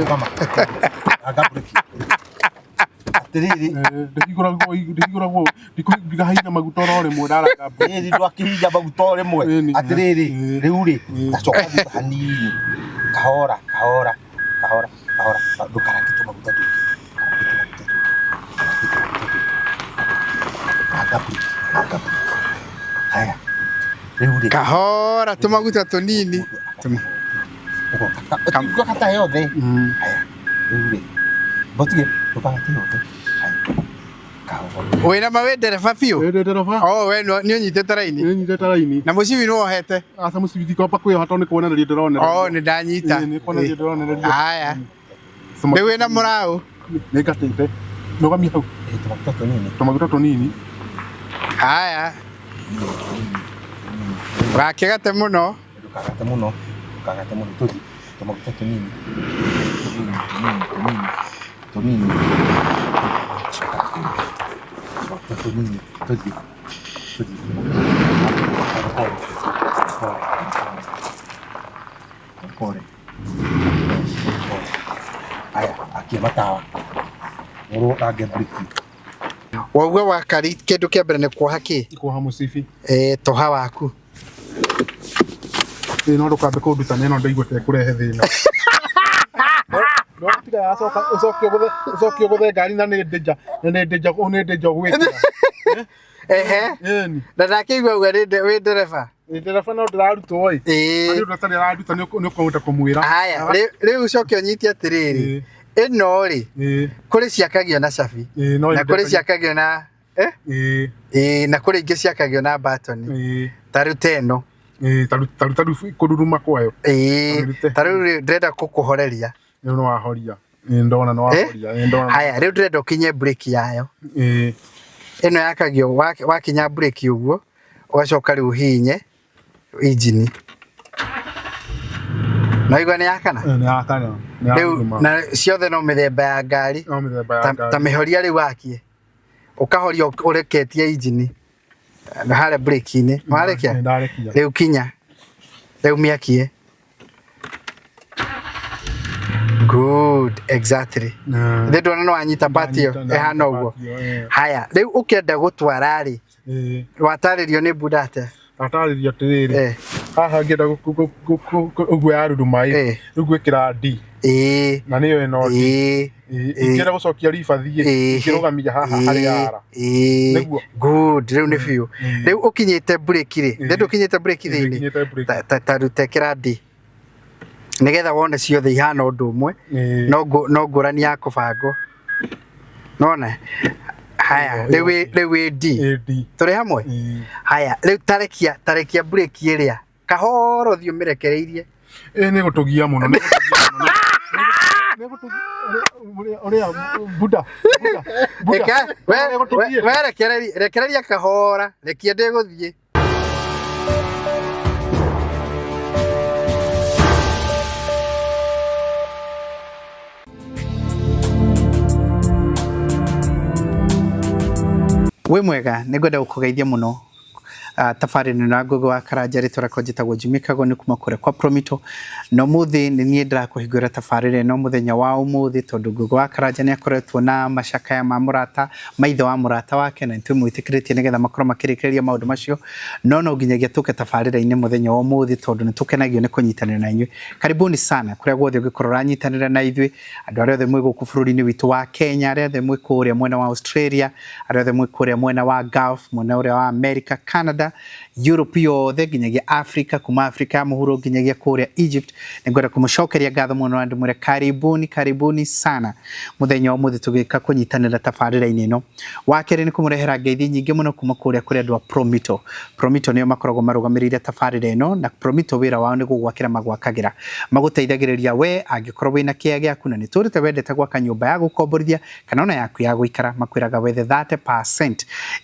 Mama. Anga breki. Atiriri. Ndĩhingũragwo ndĩhingũragwo ndikũhihinya maguta oro rĩmwe ndaranga Rĩrĩ ndwakihinya maguta o rĩmwe. Ĩni. Atiriri, Ĩĩ. rĩu rĩ, Ĩĩ. tacoka thutha hanini. Kahora, kahora, kahora, kahora. Ndũkarange tũmaguta tũingĩ. Ndũkarange tũmaguta tũingĩ. Ndũkarange tũmaguta tũingĩ. Anga breki, anga breki. Haya. Rĩu rĩ. Kahora tũmaguta tũnini. Ũgakata yothe. Haya. Rĩu rĩ. Mbotige ndũkagate yothe. Haya. Kahora. Wĩna ma wĩ ndereba biũ? Ĩ ndereba. Oh, we nĩ ũnyitĩte raini. Nĩ nyitĩte raini. Na mũcibi nĩ wohete? Aca mũcibi ndikwamba kwĩyoha tondũ nĩ kuonereria ndĩronereria. Oh, nĩ ndanyita. Ĩ, nĩ kuonereria ndĩronereria. Haya. Rĩu wĩna mũraũ? Nĩ ngatĩte. Rũgamia hau. Ĩ, tũmaguta tũnini. Tũmaguta tũnini. Haya. Ndũgakĩgate mũno. Ndũkagate mũno. Ndũkagate mũno. Tũthiĩ. Tũmaguta tũnini. Tũnini, tũnini, tũnini. Tũnini. Tũmaguta tũnini. Tũthiĩ. Tũthiĩ. Pole. Pole. Pole. Pole. Haya, akia matawa. Ũrũgange breki. Wauga wakari kĩndũ kĩa mbere nĩ kuoha kĩ? Kuoha mũcibi. Eh, toha waku. Ĩ no ndũkambe kũnduta nĩ ĩno ndaigua ta ĩkũrehe thĩna. No tiga yacoka ũcoke ũgũthe ũcoke ũgũthe ngari na nĩ ndĩnja na nĩ ndĩnja nĩ ndĩnja ũgwĩkĩra. Ehe. Ĩni. Na ndakĩigua uga wĩ ndereba. Ĩ ndereba no ndĩrarutwo ĩ. Ĩĩ. Harĩ ũndũ atarĩ araruta nĩ ũkũhota kũmwĩra. Haya, rĩu ũcoke ũnyite atĩrĩrĩ. Ĩno rĩ, Ĩĩ. kũrĩ ciakagio na cabi. Ĩĩ no Na kũrĩ ciakagio na eh? Ĩĩ. Ĩĩ, na kũrĩ ingĩ ciakagio na batoni. Ĩĩ. Ta rĩu ta ĩno. Ĩĩ taru taru kũruruma kwayo. Ĩĩ, Kamĩrute. ta rĩu rĩ, ndĩrenda gũkũhoreria. Rĩu nĩ wahoria. Ĩĩ ndona nĩ wahoria. Ĩĩ ndona. Haya, rĩu ndĩrenda ũkinye breki yayo. Ĩĩ. Ĩno yakagio wakinya breki ũguo, ũgacoka rĩu ũhihinye injini. Nĩwaigua nĩ yakana? Ĩĩ nĩ yakana. Nĩ Rĩu yaruruma. na ciothe no mĩthemba ya ngari. No mĩthemba ya Ta, ngari. ta mĩhoria rĩu wakie. Ũkahoria ũreketie injini. Na harĩa breki-inĩ. Warekia? Ĩĩ ndarekia. Rĩu kinya. Rĩu mĩakie. Good, exactly. Thĩ ndona nĩ wanyita part ĩyo ĩhana ũguo. Haya, rĩu ũkĩenda gũtwara rĩ, watarĩrio nĩ bunda atĩa? Ndatarĩrio atĩrĩrĩ, Eh. haha ngĩenda ũguo yaruruma ĩ, Eh. rĩu ngwĩkĩra D Ĩĩ. na nĩyo ĩno D. Ĩĩ. Ĩĩ, ingĩenda gũcokia ribathi ĩ, Ĩĩ. ingĩrũgamia haha harĩ Ĩĩ. R. Ĩĩ. Nĩguo. Good, rĩu nĩ biũ. Rĩu ũkinyĩte breki rĩ, Ĩĩ. thĩ ndũkinyĩte breki Ĩĩ, thĩinĩ? nginyĩte breki. Ta- ta- Ta rute kĩra D. Nĩgetha wone ciothe ihana ũndũ ũmwe. Ĩĩ. No no ngũrani ya kũbangwo. Nona? Haya, rĩu rĩu wĩ D. Ĩĩ, D. Tũrĩ hamwe? Ĩĩ. Haya, rĩu tarekia tarekia breki ĩrĩa. Kahoro ũthiĩ ũmĩrekereirie. Ĩĩ nĩ gũtũgia mũno, nĩ gũtũgia mũno. Nĩ gũtũgia ũrĩa ũrĩa Buddha, Buddha, Buddha. Ĩka, we Nĩ gũtũgia. we rekereria rekereria kahora, rekia ndĩgũthiĩ. Wĩ mwega, nĩ ngwenda gũkũgeithia mũno tabarĩra ĩno ya Ngũgĩ wa Karanja rĩtwa rĩakwa njĩtagwo Jimmy Kago nĩ kuma kũrĩa kwa Promito na ũmũthĩ nĩ niĩ ndĩrakũhingũrĩra tabarĩra ĩno mũthenya wa ũmũthĩ tondũ Ngũgĩ wa Karanja nĩ akoretwo na macakaya ma mũrata ma ithe wa mũrata wake na nĩ tũmwĩtĩkĩrĩtie nĩgetha makorwo makĩrĩkĩrĩria maũndũ macio no no nginyagia tũke tabarĩra-inĩ mũthenya wa ũmũthĩ tondũ nĩ tũkenagio nĩ kũnyitanĩra na inyuĩ. Karibuni sana kũrĩa guothe ũngĩkorwo ũranyitanĩra na ithuĩ andũ arĩa othe mwĩ gũkũ bũrũri-inĩ witũ wa Kenya, arĩa othe mwĩ kũrĩa mwena wa Australia, arĩa othe mwĩ kũrĩa mwena wa Gulf, mwena ũrĩa wa America, Canada, Europe yothe nginyagia Africa, kuma Africa ya mũhuro nginyagia kũrĩa Egypt. Nĩngwenda kũmũcokeria ngatho mũno na ndĩmwĩre karibuni, karibuni sana mũthenya wa ũmũthĩ tũgĩka kũnyitanĩra tabarĩra-inĩ ĩno. Wa kerĩ nĩ kũmũrehera ngeithi nyingĩ mũno kuma kũrĩa kũrĩ andũ a Promito. Promito nĩo makoragwo marũgamĩrĩire tabarĩra ĩno na Promito wĩra wao nĩ gũgwakĩra magwakagĩra. Magũteithagĩrĩria we angĩkorwo wĩna kĩea gĩaku na nĩ tũrĩte wendete gwaka nyũmba ya gũkomborithia kana ona yaku ya gũikara, makwĩraga wethe 30%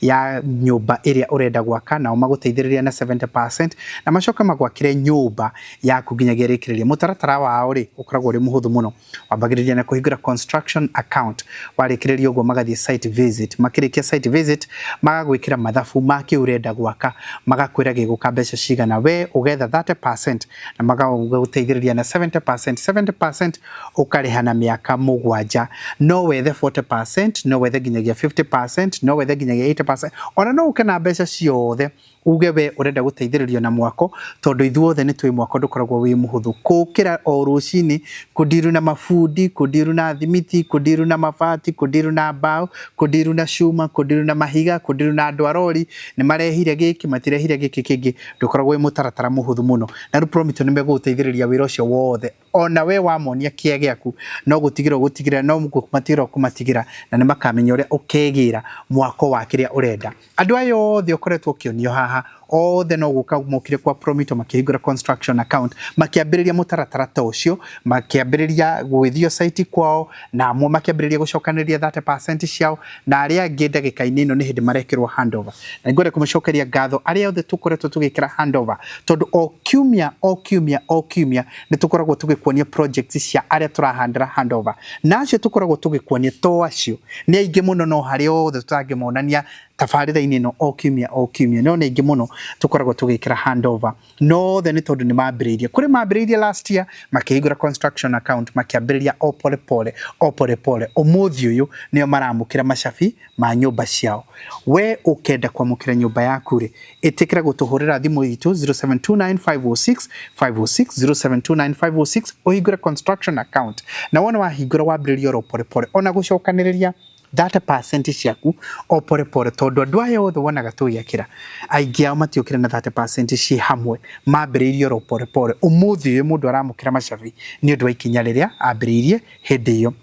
ya nyũmba ĩrĩa ũrenda gwaka na nao magũteithĩrĩria na 70% na macoke magwakĩre nyũmba yaku nginyagia rĩkĩrĩria. Mũtaratara wao rĩ ũkoragwo ũrĩ mũhũthũ mũno, wambagĩrĩria na kũhingũra construction account, warĩkĩrĩria ũguo magathiĩ site visit, makĩrĩkia site visit magagwĩkĩra mathabu ma kĩ ũrenda gwaka, magakwĩra gĩgũka mbeca cigana, we ũgetha 30% na magagũteithĩrĩria na 70%, 70% ũkarĩha na mĩaka mũgwanja, no wethe 40%, no wethe nginyagia 50%, no wethe nginyagia 80%, ona no ũke na mbeca ciothe uge we ũrenda gũteithĩrĩrio na mwako, tondũ ithuothe nĩ tũĩ mwako ndũkoragwo wĩ mũhũthũ. Kũkĩra o rũcinĩ kũndiru na mabundi, kũndiru na thimiti, kũndiru na mabati, kũndiru na mbaũ, kũndiru na cuma, kũndiru na mahiga, kũndiru na andũ a rori, nĩ marehire gĩkĩ matirehire gĩkĩ kĩngĩ, ndũkoragwo wĩ mũtaratara mũhũthũ mũno. Na rĩu Promito nĩ megũgũteithĩrĩria wĩra ũcio wothe, ona we wamonia kĩa gĩaku no gũtigĩra ũgũtigĩra, no kũmatigĩra ũkũmatigĩra, na nĩ makamenya ũrĩa ũkegĩra mwako wa kĩrĩa ũrenda. Andũ aya othe ũkoretwo ũkĩonio haha othe no gũka mokire kwa Promito makĩhingũra construction account, makĩambĩrĩria mũtaratara ta ũcio, makĩambĩrĩria gwĩthio site kwao, na amwe makĩambĩrĩria gũcokanĩrĩria 30% ciao, na arĩa angĩ ndagĩka-inĩ ĩno nĩ hĩndĩ marekĩrwo handover. Na ngwenda kũmacokeria ngatho arĩa othe tũkoretwo tũgĩkĩra handover, tondũ o kiumia o kiumia o kiumia nĩ tũkoragwo tũgĩkuonia projects cia arĩa tũrahandĩra handover, na acio tũkoragwo tũgĩkuonia to acio nĩ aingĩ mũno, no harĩa othe tũtangĩmonania tabarĩra-inĩ ĩno o kiumia o kiumia, no nĩ aingĩ mũno tũkoragwo tũgĩkĩra handover, no othe nĩ tondũ nĩ mambĩrĩirie. Kũrĩ mambĩrĩirie last year makĩhingũra construction account, makĩambĩrĩria o pole pole o pole pole, ũmũthĩ ũyũ nĩo maramũkĩra macabi ma nyũmba ciao. We ũkenda kwamũkĩra nyũmba yaku rĩ, ĩtĩkĩra gũtũhũrĩra thimũ itũ 0729506506 07295065 ũhingũre construction account, na wona wahingũra wambĩrĩrie oro pole pole, ona gũcokanĩrĩria 30% ciaku o pole pole, tondũ andũ aya othe wonaga tũgĩakĩra aingĩ ao matiũkire na 30% ciĩ hamwe, mambĩrĩirie oro pole pole. Ũmũthĩ ũyũ mũndũ aramũkĩra macabi nĩ ũndũ wa ikinya rĩrĩa ambĩrĩirie hĩndĩ ĩyo.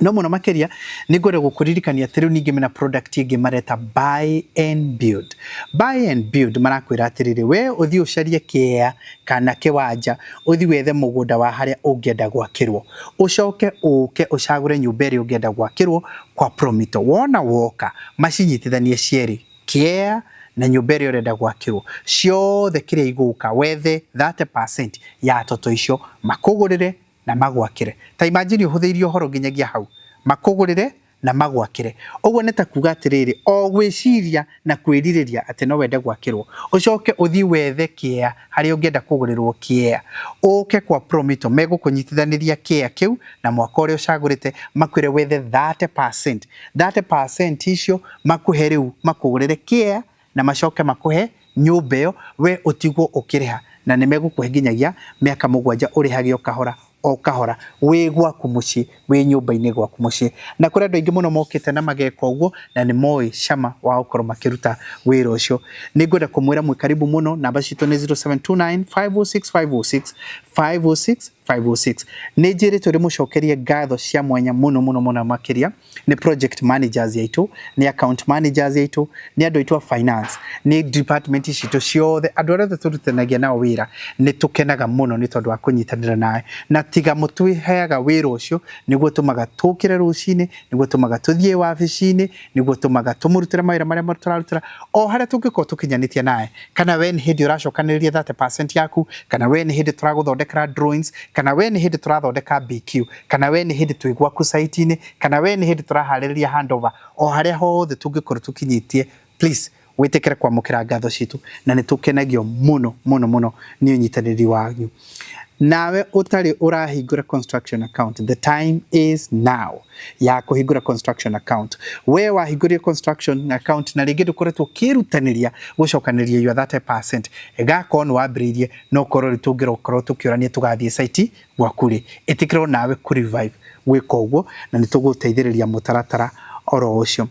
No mũno makĩria nĩ ngwenda gũkũririkania atĩ rĩu ningĩ mena product ĩngĩ mareta buy and build. Buy and build marakwĩra atĩrĩrĩ, we ũthiĩ ũcarie kĩea kana kĩwanja, ũthiĩ wethe mũgũnda wa harĩa ũngĩenda gwakĩrwo, ũcoke ũke ũcagũre nyũmba ĩrĩa ũngĩenda gwakĩrwo kwa Promito. Wona woka macinyitithanie cierĩ, kĩea na nyũmba ĩrĩa ũrenda gwakĩrwo, ciothe kĩrĩa igũka wethe 30% ya toto icio makũgũrĩre na magwakĩre. Ta imagine ũhũthĩirie ũhoro nginyagia hau, makũgũrĩre na magwakĩre. Ũguo nĩ ta kuga atĩrĩrĩ, o gwĩciria na kwĩrirĩria atĩ no wende gwakĩrwo, ũcoke ũthiĩ wethe kĩea harĩa ũngĩenda kũgũrĩrwo kĩea, ũke kwa Promito megũkũnyitithanĩria kĩea kĩu na mwaka ũrĩa ũcagũrĩte, makwĩre wethe 30%, 30% icio makũhe rĩu makũgũrĩre kĩea na macoke makũhe nyũmba ĩyo, we ũtigwo ũkĩrĩha, na nĩ megũkũhe nginyagia mĩaka mũgwanja ũrĩhage o kahora o kahora wĩ gwaku mũciĩ, wĩ nyũmba-inĩ gwaku mũciĩ. Na kũrĩ andũ aingĩ mũno mokĩte na mageka ũguo, na nĩ moĩ cama wa gũkorwo makĩruta wĩra ũcio. Nĩ ngwenda kũmwĩra mwĩ karibu mũno, namba citũ nĩ 0729 506 506 506 506. Nĩ njĩrĩtwo ndĩmũcokerie ngatho cia mwanya mũno mũno mũno makĩria nĩ project managers aitũ, nĩ account managers aitũ, nĩ andũ aitũ a finance, nĩ department citũ ciothe, andũ arĩa othe tũrutithanagia nao wĩra, nĩ tũkenaga mũno nĩ tondũ wa kũnyitanĩra nawe, na tiga mũtũheaga wĩra ũcio nĩguo tũmaga tũkĩre rũcinĩ, nĩguo tũmaga tũthiĩ wabici-inĩ, nĩguo tũmaga tũmũrutĩre mawĩra marĩa tũrarutĩra o harĩa tũngĩkorwo tũkinyanĩtie nawe, kana we nĩ hĩndĩ ũracokanĩrĩria 30% yaku, kana we nĩ hĩndĩ tũragũthondekera drawings, kana we nĩ hĩndĩ tũrathondeka BQ, kana we nĩ hĩndĩ twĩ gwaku site-inĩ, kana we nĩ hĩndĩ tũraharĩrĩria handover, o harĩa hothe tũngĩkorwo tũkinyĩtie, please wĩtĩkĩre kwamũkĩra ngatho citũ, na nĩ tũkenagio mũno mũno mũno nĩ ũnyitanĩri wanyu. Nawe ũtarĩ ũrahingũra construction account, the time is now ya kũhingũra construction account. We wahingũrire construction account na rĩngĩ ndũkoretwo ũkĩrutanĩria gũcokanĩrĩria your 30%, gakorwo nĩ wambĩrĩirie, no korwo rĩu tũngĩrokorwo tũkĩũrania tũgathiĩ site gwaku rĩ, ĩtĩkĩrwo nawe kũ revive gwĩka ũguo, na nĩ tũgũteithĩrĩria mũtaratara oro ũcio.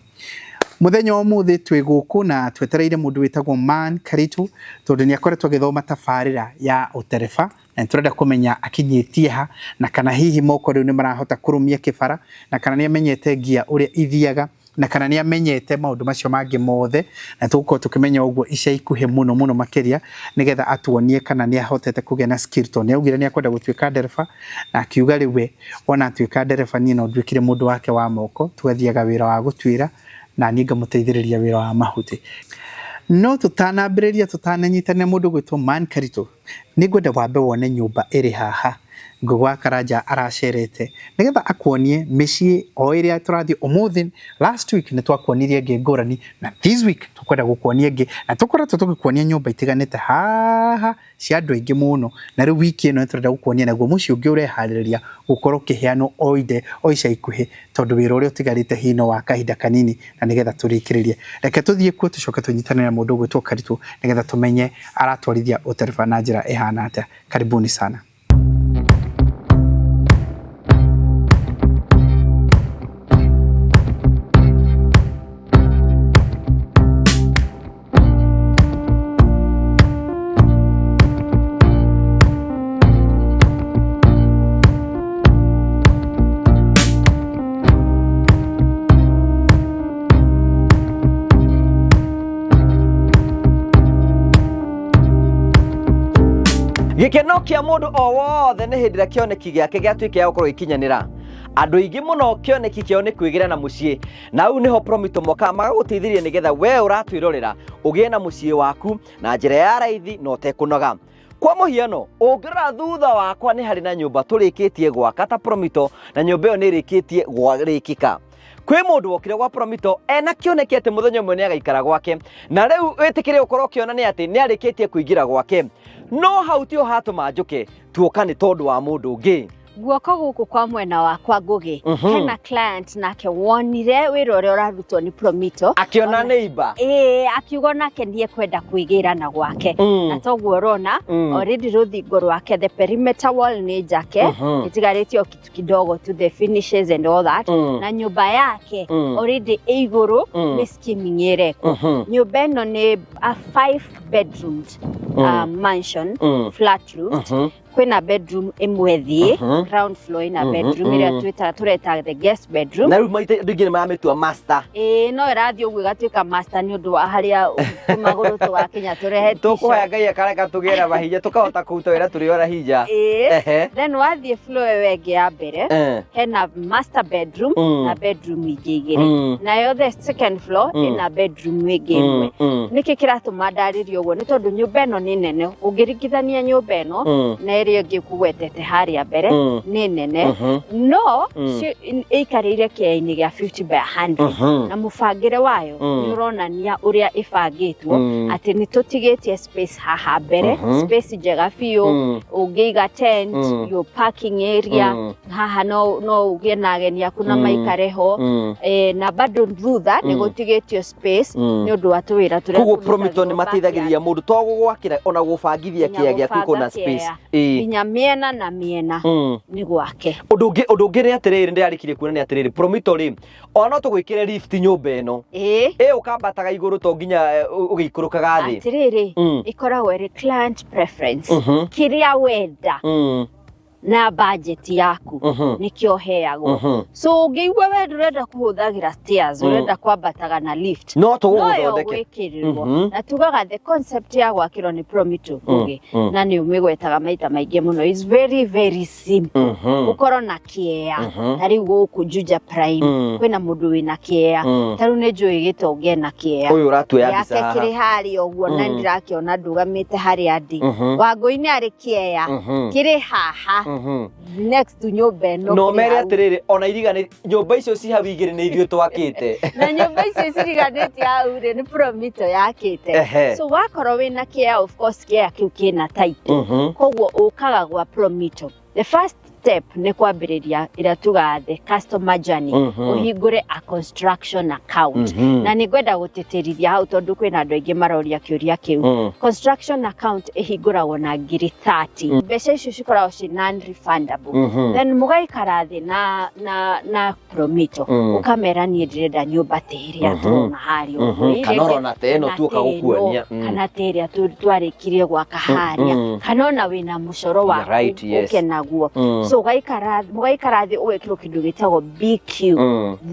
Mũthenya wa ũmũthĩ twĩ gũkũ na twetereire mũndũ wĩtagwo Man Karitu, tondũ nĩ akoretwo agĩthoma tabarĩra ya ũtereba, na nĩ tũrenda kũmenya akinyĩtie ha, na kana hihi moko rĩu nĩ marahota kũrũmia kĩbara, na kana nĩ amenyete ngia ũrĩa ithiaga, na kana nĩ amenyete maũndũ macio mangĩ mothe, na tũgũkorwo tũkĩmenya ũguo ica ikuhĩ mũno mũno makĩria, nĩgetha atuonie kana nĩ ahotete kũgĩa na skill, tondũ nĩ augire nĩ akwenda gũtuĩka ndereba, na akiuga rĩu we wona atuĩka ndereba niĩ no nduĩkire mũndũ wake wa moko, tũgathiaga wĩra wa gũtuĩra, na niĩ ngamũteithĩrĩria wĩra wa mahuti. No tũtanambĩrĩria tũtananyitanĩra mũndũ gwĩtwo Man Karitũ, nĩngwenda wambe wone nyũmba ĩrĩ haha Ngũgĩ wa Karanja aracerete nĩgetha akuonie mĩciĩ o ĩrĩa tũrathiĩ ũmũthĩ. Last week nĩ twakuonirie ĩngĩ ngũrani na this week tũkwenda gũkuonia ĩngĩ, na tũkoretwo tũgĩkuonia nyũmba itiganĩte haha cia andũ aingĩ mũno, na rĩu wiki ĩno nĩtũrenda gũkuonia naguo mũciĩ ũngĩ ũreharĩrĩria gũkorwo ũkĩheanwo o inde o ica ikuhĩ, tondũ wĩra ũrĩa ũtigarĩte hihi no wa kahinda kanini na nĩgetha tũrĩkĩrĩrie. Reke tũthiĩ kuo tũcoke tũnyitanĩre na mũndũ ũgwĩtwo Karitũ nĩgetha tũmenye aratwarithia ũtereba na njĩra ĩhana atĩa. Karibuni sana. Gĩkeno kĩa mũndũ o wothe nĩ hĩndĩ ĩrĩa kĩoneki gĩake gĩatuĩka gĩa gũkorwo gĩkinyanĩra. Andũ aingĩ mũno kĩoneki kĩao nĩ kwĩgĩra na mũciĩ, na hau nĩho Promito mokaga magagũteithĩrĩria nĩgetha we ũratwĩrorera ũgĩe na mũciĩ waku na njĩra ya raithi na ũtekũnoga. Kwa mũhiano, ũngĩrora thutha wakwa nĩ harĩ na nyũmba tũrĩkĩtie gwaka ta Promito, na nyũmba ĩyo nĩ ĩrĩkĩtie gwarĩkĩka. Kwĩ mũndũ wokire gwa Promito ena kĩoneki atĩ mũthenya ũmwe nĩ agaikara gwake, na rĩu wĩtĩkĩre ũkorwo ũkĩona nĩ atĩ nĩ arĩkĩtie kũingĩra gwake. No hau tiho hatũma njũke, tuoka nĩ tondũ wa mũndũ ũngĩ. Guoko gũkũ kwa mwena wakwa Ngũgĩ, hena client nake wonire wĩra ũrĩa ũrarutwo nĩ Promito. Akĩona neighbor. Ĩĩ, akiuga nake nĩ ekwenda kwĩgĩra na gwake. Na toguo ũrona, already rũthingo rwake, the perimeter wall nĩ njake, ĩtigarĩtie o kitu kidogo to the finishes and all that. Na nyũmba yake already ĩ igũrũ, nĩ skimming ĩrekwo. Nyũmba ĩno nĩ a 5 bedroomed mansion, flat roofed. Kwĩna bedroom ĩmwe thĩ, ground floor ĩna bedroom ĩrĩa twĩtaga tũreta the guest bedroom. Na rĩu maita andũ aingĩ nĩ maramĩtua master. Ĩĩ, no ĩrathiĩ ũguo ĩgatuĩka master nĩ ũndũ wa harĩa tũmagũrũ tũgakinya tũrehe Tũkũhoya Ngai akareka tũgĩe na mahinya tũkahota kũruta wĩra tũrĩ ona hinya. Ĩĩ. Ehe. Then wathiĩ floor ĩyo ĩngĩ ya mbere, hena master bedroom na bedroom ingĩ igĩrĩ. Nayo the second floor ĩna bedroom ĩngĩ ĩmwe. Nĩkĩ kĩratũma ndarĩrie ũguo? Nĩ tondũ nyũmba ĩno nĩ nene. Ũngĩringithania nyũmba ĩno na ĩrĩa ĩngĩ kũgwetete harĩa mbere, nĩ nene. No ĩikarĩire kĩea-inĩ gĩa 50 by 100. Na mũbangĩre wayo nĩ ũronania ũrĩa ĩbangĩtwo, atĩ nĩ tũtigĩtie space haha mbere, space njega biũ, ũngĩiga tent, your parking area, haha no ũgĩe na ageni aku na maikare ho. Na bado thutha nĩ gũtigĩtio space nĩ ũndũ wa tũwĩra tũrĩa Koguo tũrutagĩrwo Promito nĩ mateithagĩrĩria mũndũ to gũgwakĩra ona gũbangithia Nginya kĩea gĩaku gũbanga kũna space. kĩea. Nginya mĩena na mĩena nĩ gwake. Ũndũ ũngĩ nĩ atĩrĩrĩ, ndĩrarĩkirie kuona nĩ atĩrĩrĩ, Promito rĩ, ona no tũgwĩkĩre lift nyũmba ĩno. Ĩ ũkambataga igũrũ to nginya ũgĩikũrũkaga thĩ. Atĩrĩrĩ, ĩkoragwo ĩrĩ client preference. Kĩrĩa wenda na budget yaku nĩkĩo ũheagwo. So ũngĩigua we ndũrenda kũhũthagĩra stairs, ũrenda kwambataga na lift, No no yo tũgũgũthondeke. gwĩkĩrĩrwo. Na tugaga the concept ya gwakĩrwo nĩ Promito Ngũgĩ, na nĩ ũmĩgwetaga maita maingĩ mũno, is very very simple. Ũkorwo na kĩea, ta rĩu gũkũ Juja Prime kwĩna mũndũ wĩna kĩea, ta rĩu nĩ njũĩ gĩtonge na kĩea Ũyũ ũratuoya mbica yake haha. kĩrĩ harĩa ũguo, na ndĩrakĩona ndũgamĩte harĩa ndĩ. Wangũi nĩ arĩ kĩea kĩrĩ haha next to nyũmba ĩno. No kĩrĩ mere hau. atĩrĩrĩ, ona irigani nyũmba icio ci hau igĩrĩ nĩ ithuĩ twakĩte. Na nyũmba icio ciriganĩtie hau rĩ, nĩ Promito yakĩte. So wakorwo wĩna kĩea, of course kĩea kĩu kĩna title. Koguo ũkaga gwa Promito. The first step nĩ kwambĩrĩria ĩrĩa tugaga the customer journey, ũhingũre a construction account. Na nĩ ngwenda gũtĩtĩrithia hau tondũ kwĩna andũ aingĩ maroria kĩũria kĩu. Construction account ĩhingũragwo na ngiri 30. Mbeca icio cikoragwo ci non refundable. Then mũgaikara thĩ na Promito, ũkamera niĩ ndĩrenda nyũmba ta ĩrĩa tũrona harĩa ũguo. Kana ũrona ta ĩno tuoka gũkuonia. Kana ta ĩrĩa twarĩkirie gwaka harĩa, kana ona wĩna mũcoro waku Right, yes. ũke naguo. So mũgaikara thĩ ũgekĩrwo kĩndũ gĩtagwo BQ.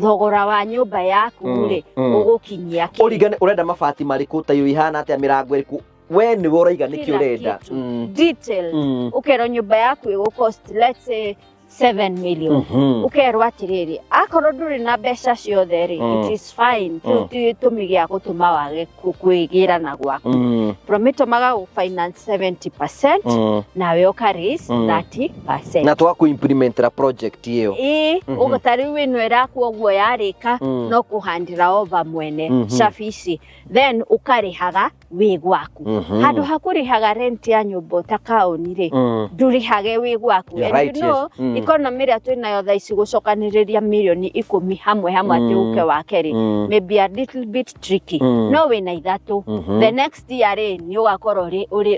Thogora wa nyũmba yaku rĩ, ũgũkinyia kĩ? Ũringane ũrenda mabati marĩkũ, tairo ihana atĩa, mĩrango ĩrĩkũ, we nĩwe ũraiga nĩkĩ Kila ũrenda. kitu. Detailed. Ũkerwo nyũmba yaku ĩgũ cost, let's say 7 million. Ũkerwo atĩrĩrĩ, akorwo ndũrĩ na mbeca ciothe rĩ, it is fine, kĩu ti gĩtũmi gĩa gũtũma wage kwĩgĩra na gwaku. Promito magagũ finance 70% nawe ũka raise 30%. Na twaku implementera project ĩyo. Ĩĩ, ũguo ta rĩu ĩno ĩrakwo ũguo yarĩka, no kũhandĩra over mwene cabi ici, then ũkarĩhaga wĩ gwaku. Handũ ha kũrĩhaga rent ya nyũmba ta kaũni rĩ, ndũrĩhage wĩ gwaku. You're And right, you know, yes. Economy ĩrĩa twĩnayo thaa ici, gũcokanĩrĩria mirioni 10 hamwe hamwe atĩ ũke wake rĩ, maybe a little bit tricky. No wĩna ithatũ, the next year rĩ, nĩ ũgakorwo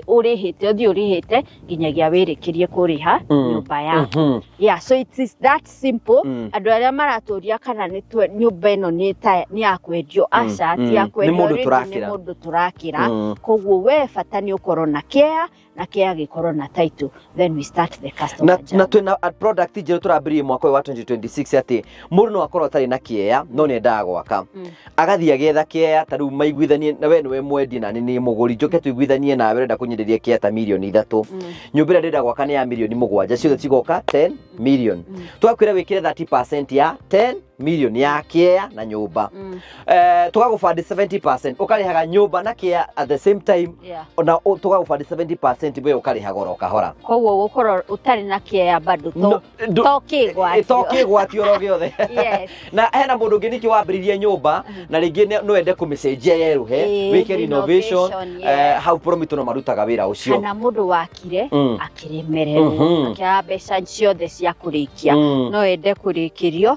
ũrĩhĩte, ũthiĩ ũrĩhĩte nginyagia wĩrĩkĩrie kũrĩha nyũmba yaku. Yeah, so it is that simple. Andũ arĩa maratũria kana nĩ nyũmba ĩno nĩ ya kwendio, aca, ti ya Nĩ kwendio mũndũ rĩngĩ, nĩ tũrakĩra. Mũndũ tũrakĩra. Koguo we bata nĩ ũkorwo na care, na care gĩkorwo na title, then we start the customer Na journey. Na twĩna a product njerũ tũrambĩrĩrie mwaka ũyũ wa 2026, atĩ mũndũ no akorwo atarĩ na kĩea no nĩ endaga gwaka, agathiĩ agetha kĩea, ta rĩu maiguithanie na we nĩwe mwendia na nĩ mũgũri, njoke tũiguithanie nawe ũrenda kũnyenderia kĩea ta mirioni 3, nyũmba ĩrĩa ndĩrenda gwaka nĩ ya mirioni 7, ciothe cigoka 10 million. Tũgakwĩra wĩkĩre 30% ya 10 million ya kĩea na nyũmba, tũgagũbandi 70%, ũkarĩhaga nyũmba na kĩea at the same time, na tũgagũbandi 70%, we ũkarĩha goro kahora. Koguo gũkorwo ũtarĩ na kĩea bado to No, to kĩgwatio. To kĩgwatio oro gĩothe. Yes. Na hena mũndũ ũngĩ nĩkĩ wambĩrĩirie nyũmba na rĩngĩ no ende kũmĩcenjia yerũhe, wĩke renovation. Renovation, yes. Hau Promito no marutaga wĩra ũcio. Kana mũndũ wakire akĩremererwo, akĩaga mbeca ciothe cia kũrĩkia, no ende kũrĩkĩrio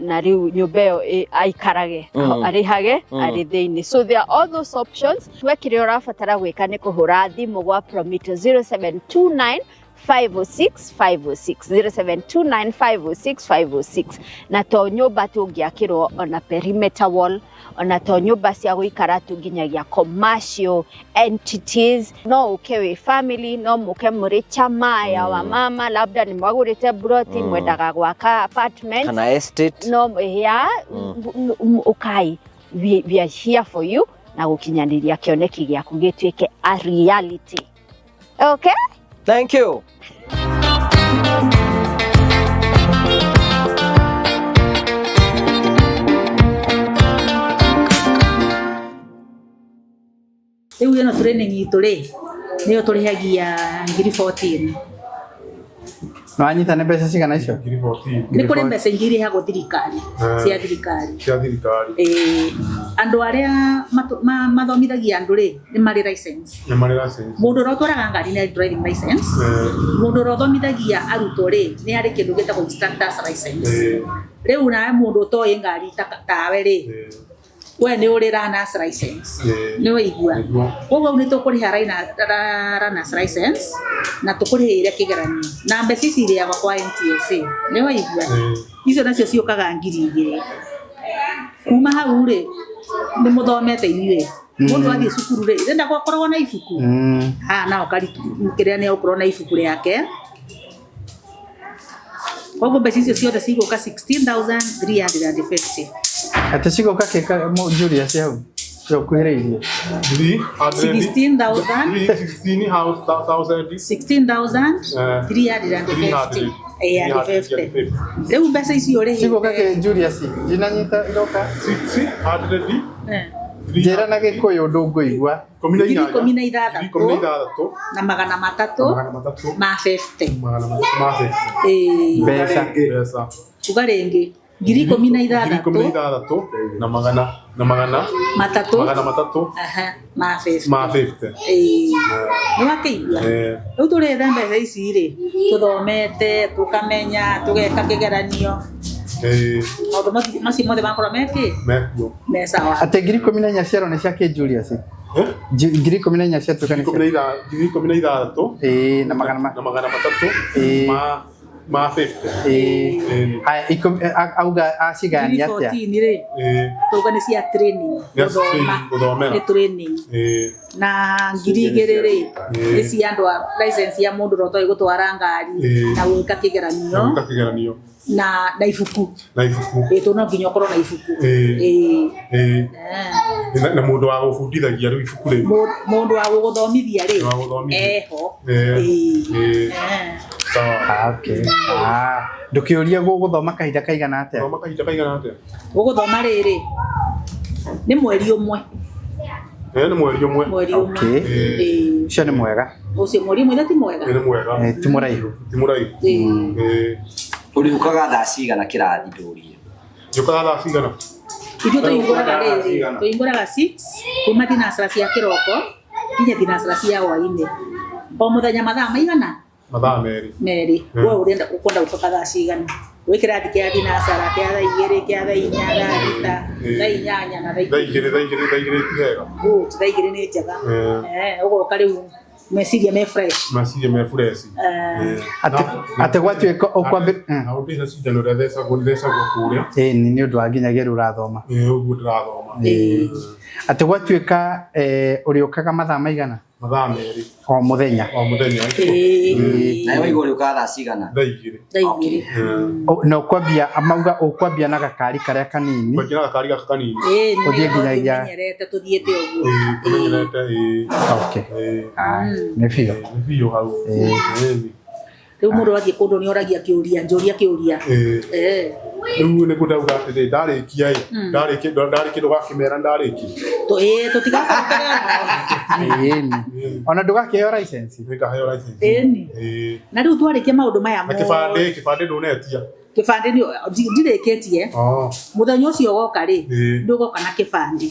na rĩu nyũmba ĩyo aikarage, arĩhage arĩ thĩinĩ. So there are all those options. We kĩrĩa ũrabatara gwĩka nĩ kũhũra thimũ gwa Promito 0729 506 506, 0729 506 506. Na to nyũmba tũngĩakĩrwo, ona perimeter wall, ona to nyũmba cia gũikara tu, nginyagia commercial entities. No ũke wĩ family, no mũke mũrĩ chama ya wamama, labda nĩ mwagũrĩte broti, mwendaga gwaka apartment kana estate. No ya ũkai, we are here for you na gũkinyanĩria kĩoneki gĩaku gĩtuĩke a reality. Okay. Thank you. Rĩu ĩno training itũ rĩ, nĩyo tũrĩhagia ngiri 14. Nĩ wanyita nĩ mbeca cigana icio? Ngiri 14. Nĩ kũrĩ mbeca ingĩ irĩhagwo thirikari, cia thirikari. Cia thirikari. Ĩĩ, andũ arĩa mathomithagia andũ rĩ, nĩ marĩ license. Nĩ marĩ license. Mũndũ ũrĩa ũtwaraga ngari nĩ arĩ driving license. Mũndũ ũrĩa ũthomithagia arutwo rĩ, nĩ harĩ kĩndũ gĩtagwo instructors license. Rĩu nawe mũndũ ũtoĩ ngari tawe rĩ, we nĩ ũrĩ learners license. Nĩ waigua? Nĩguo. Koguo hau nĩ tũkũrĩha learners license na tũkũrĩhĩre kĩgeranio, na mbeca ici irĩagwo kwa NTSA. Nĩ waigua? Icio nacio ciũkaga 2000. Kuma hau rĩ, nĩ mũthomete inyuĩ. Mũndũ athiĩ cukuru rĩ, ndenda gũkoragwo na ibuku. Haha nao kĩrĩa nĩ egũkorwo na ibuku rĩake. Koguo mbeca icio ciothe cigũka 16,350. Atĩ cigoka kĩ Julius hau ũkuhĩrĩirie? Three hundred. 16,000. Three sixteen thousand. 16,350. Eh, and 50. Rĩu mbeca icio ũrĩhĩte. Cigoka kĩ Julius? Ndinanyita iroka. 600. Njĩra na Gĩkũyũ ũndũ ngũigua. Ikũmi na Ngiri inyanya. ikũmi na Ngiri ithathatũ 16. Na 300 300. Ma 50. 350. Ĩĩ. Mbeca. Mbeca. Uga rĩngĩ, ngiri ikũmi na Ngiri ikũmi na ithathatũ ithathatũ na magana matatũ 300. Aha, ma 50. Ma 50. Ĩĩ, nĩ wakĩigua? Eh. Rĩu tũrĩte mbeca ici rĩ, tũthomete, tũkamenya, tũgeka kĩgeranio, maũndũ macio mothe makorwo mekĩ Mekuo. me sawa. Atĩ 14,000 ciaro nĩ cia kĩ Julius? Eh? 14,000 ciatuĩka nĩ cia 16,000. Ĩĩ, na magana ma Na 300. Ĩĩ. Ma 50. Ĩĩ. Ĩĩ. Haya, auga Ngiri acigayania atĩa? 14 rĩ, tauga nĩ cia training, Nĩ cia gũthoma. training, gũthomera. Nĩ training. Na 2000 rĩ, nĩ cia andũ a license ya mũndũ ũrĩa ũtoĩ gũtwara ngari na gwĩka kĩgeranio. Na gwĩka kĩgeranio. Na ibuku. Na ibuku. Ĩĩ, tondũ no nginya ũkorwo na ibuku. Ĩĩ. Ĩĩ. Ĩĩ. Na mũndũ wa gũbundithagia rĩu ibuku rĩu. Mũndũ wa gũgũthomithia rĩ, Wa gũthomithia. eho. Ĩĩ. Ĩĩ. Ĩĩ. Sawa. Ah, okay. Ah, ndũkĩũrie gũgũthoma kahinda kaigana atĩa? Thoma kahinda kaigana atĩa? Ũgũthoma rĩrĩ nĩ mweri ũmwe. Nĩ mweri ũmwe. Mweri ũmwe. Okay. Ĩĩ. Ũcio nĩ mwega. Ũcio mweri ũmwe ti mwega. Nĩ mwega. Ti mũraihu. Ti mũraihu. Ĩĩ. Ũrĩũkaga thaa cigana kĩrathi ndũrie? Njũkaga thaa cigana? Ithuĩ tũhingũraga rĩrĩ, tũhingũraga 6 kuma thinacara cia kĩroko nginya thinacara cia hwainĩ. O mũthenya mathaa maigana? Mathaa merĩ. Merĩ. We ũrenda ũkwenda gũcoka thaa cigana? Gwĩ kĩrathi kĩa thinacara, kĩa thaa igĩrĩ, kĩa thaa inya, thaa thita, thaa inyanya na thaa Thaa igĩrĩ, thaa igĩrĩ, thaa igĩrĩ ti hega. Good, thaa igĩrĩ nĩ njega. Ũgoka rĩu meciria me fresh. Meciria me fresh. Atĩ gwatuĩka ũkwambĩ Na ũndũ cindano ĩrĩa thecagwo thecagwo kũrĩa. Ĩĩ nĩ ũndũ wa nginyagia rĩu ũrathoma. Ĩĩ ũguo ndĩrathoma. Atĩ gwatuĩka ũrĩũkaga mathaa maigana? Mathaa merĩ. O mũthenya. O mũthenya. Nawe waigua ũrĩũkaga thaa cigana? Thaa igĩrĩ. Thaa igĩrĩ. Na ũkwambia mauga ũkwambia na gakari karĩa kanini. Kwambia na gakari gaka kanini. Ĩĩ Ũthiĩ nginyagia tũmenyerete tũthiĩte ũguo. Ĩĩ tũmenyerete ĩĩ. Okay. Nĩ biũ. Nĩ biũ hau. Ĩĩ. Rĩu mũndũ athiĩ kũndũ nĩ oragia kĩũria, njũria kĩũria. Ĩĩ. Rĩu nĩguo ndauga atĩrĩ ndarĩkia ĩ ndarĩkia ndarĩkia ndũgakĩmera ndarĩkia. Ĩĩ tũtigakorwo Ĩni. Ona ndũgakĩheo license? Nĩngaheo license. Ĩni. Ĩĩ. Na rĩu twarĩkia maũndũ maya Na kĩbandĩ kĩbandĩ ndũnetia. Kĩbandĩ ndirĩkĩtie. Mũthenya ũcio ũgoka rĩ, ndũgoka na kĩbandĩ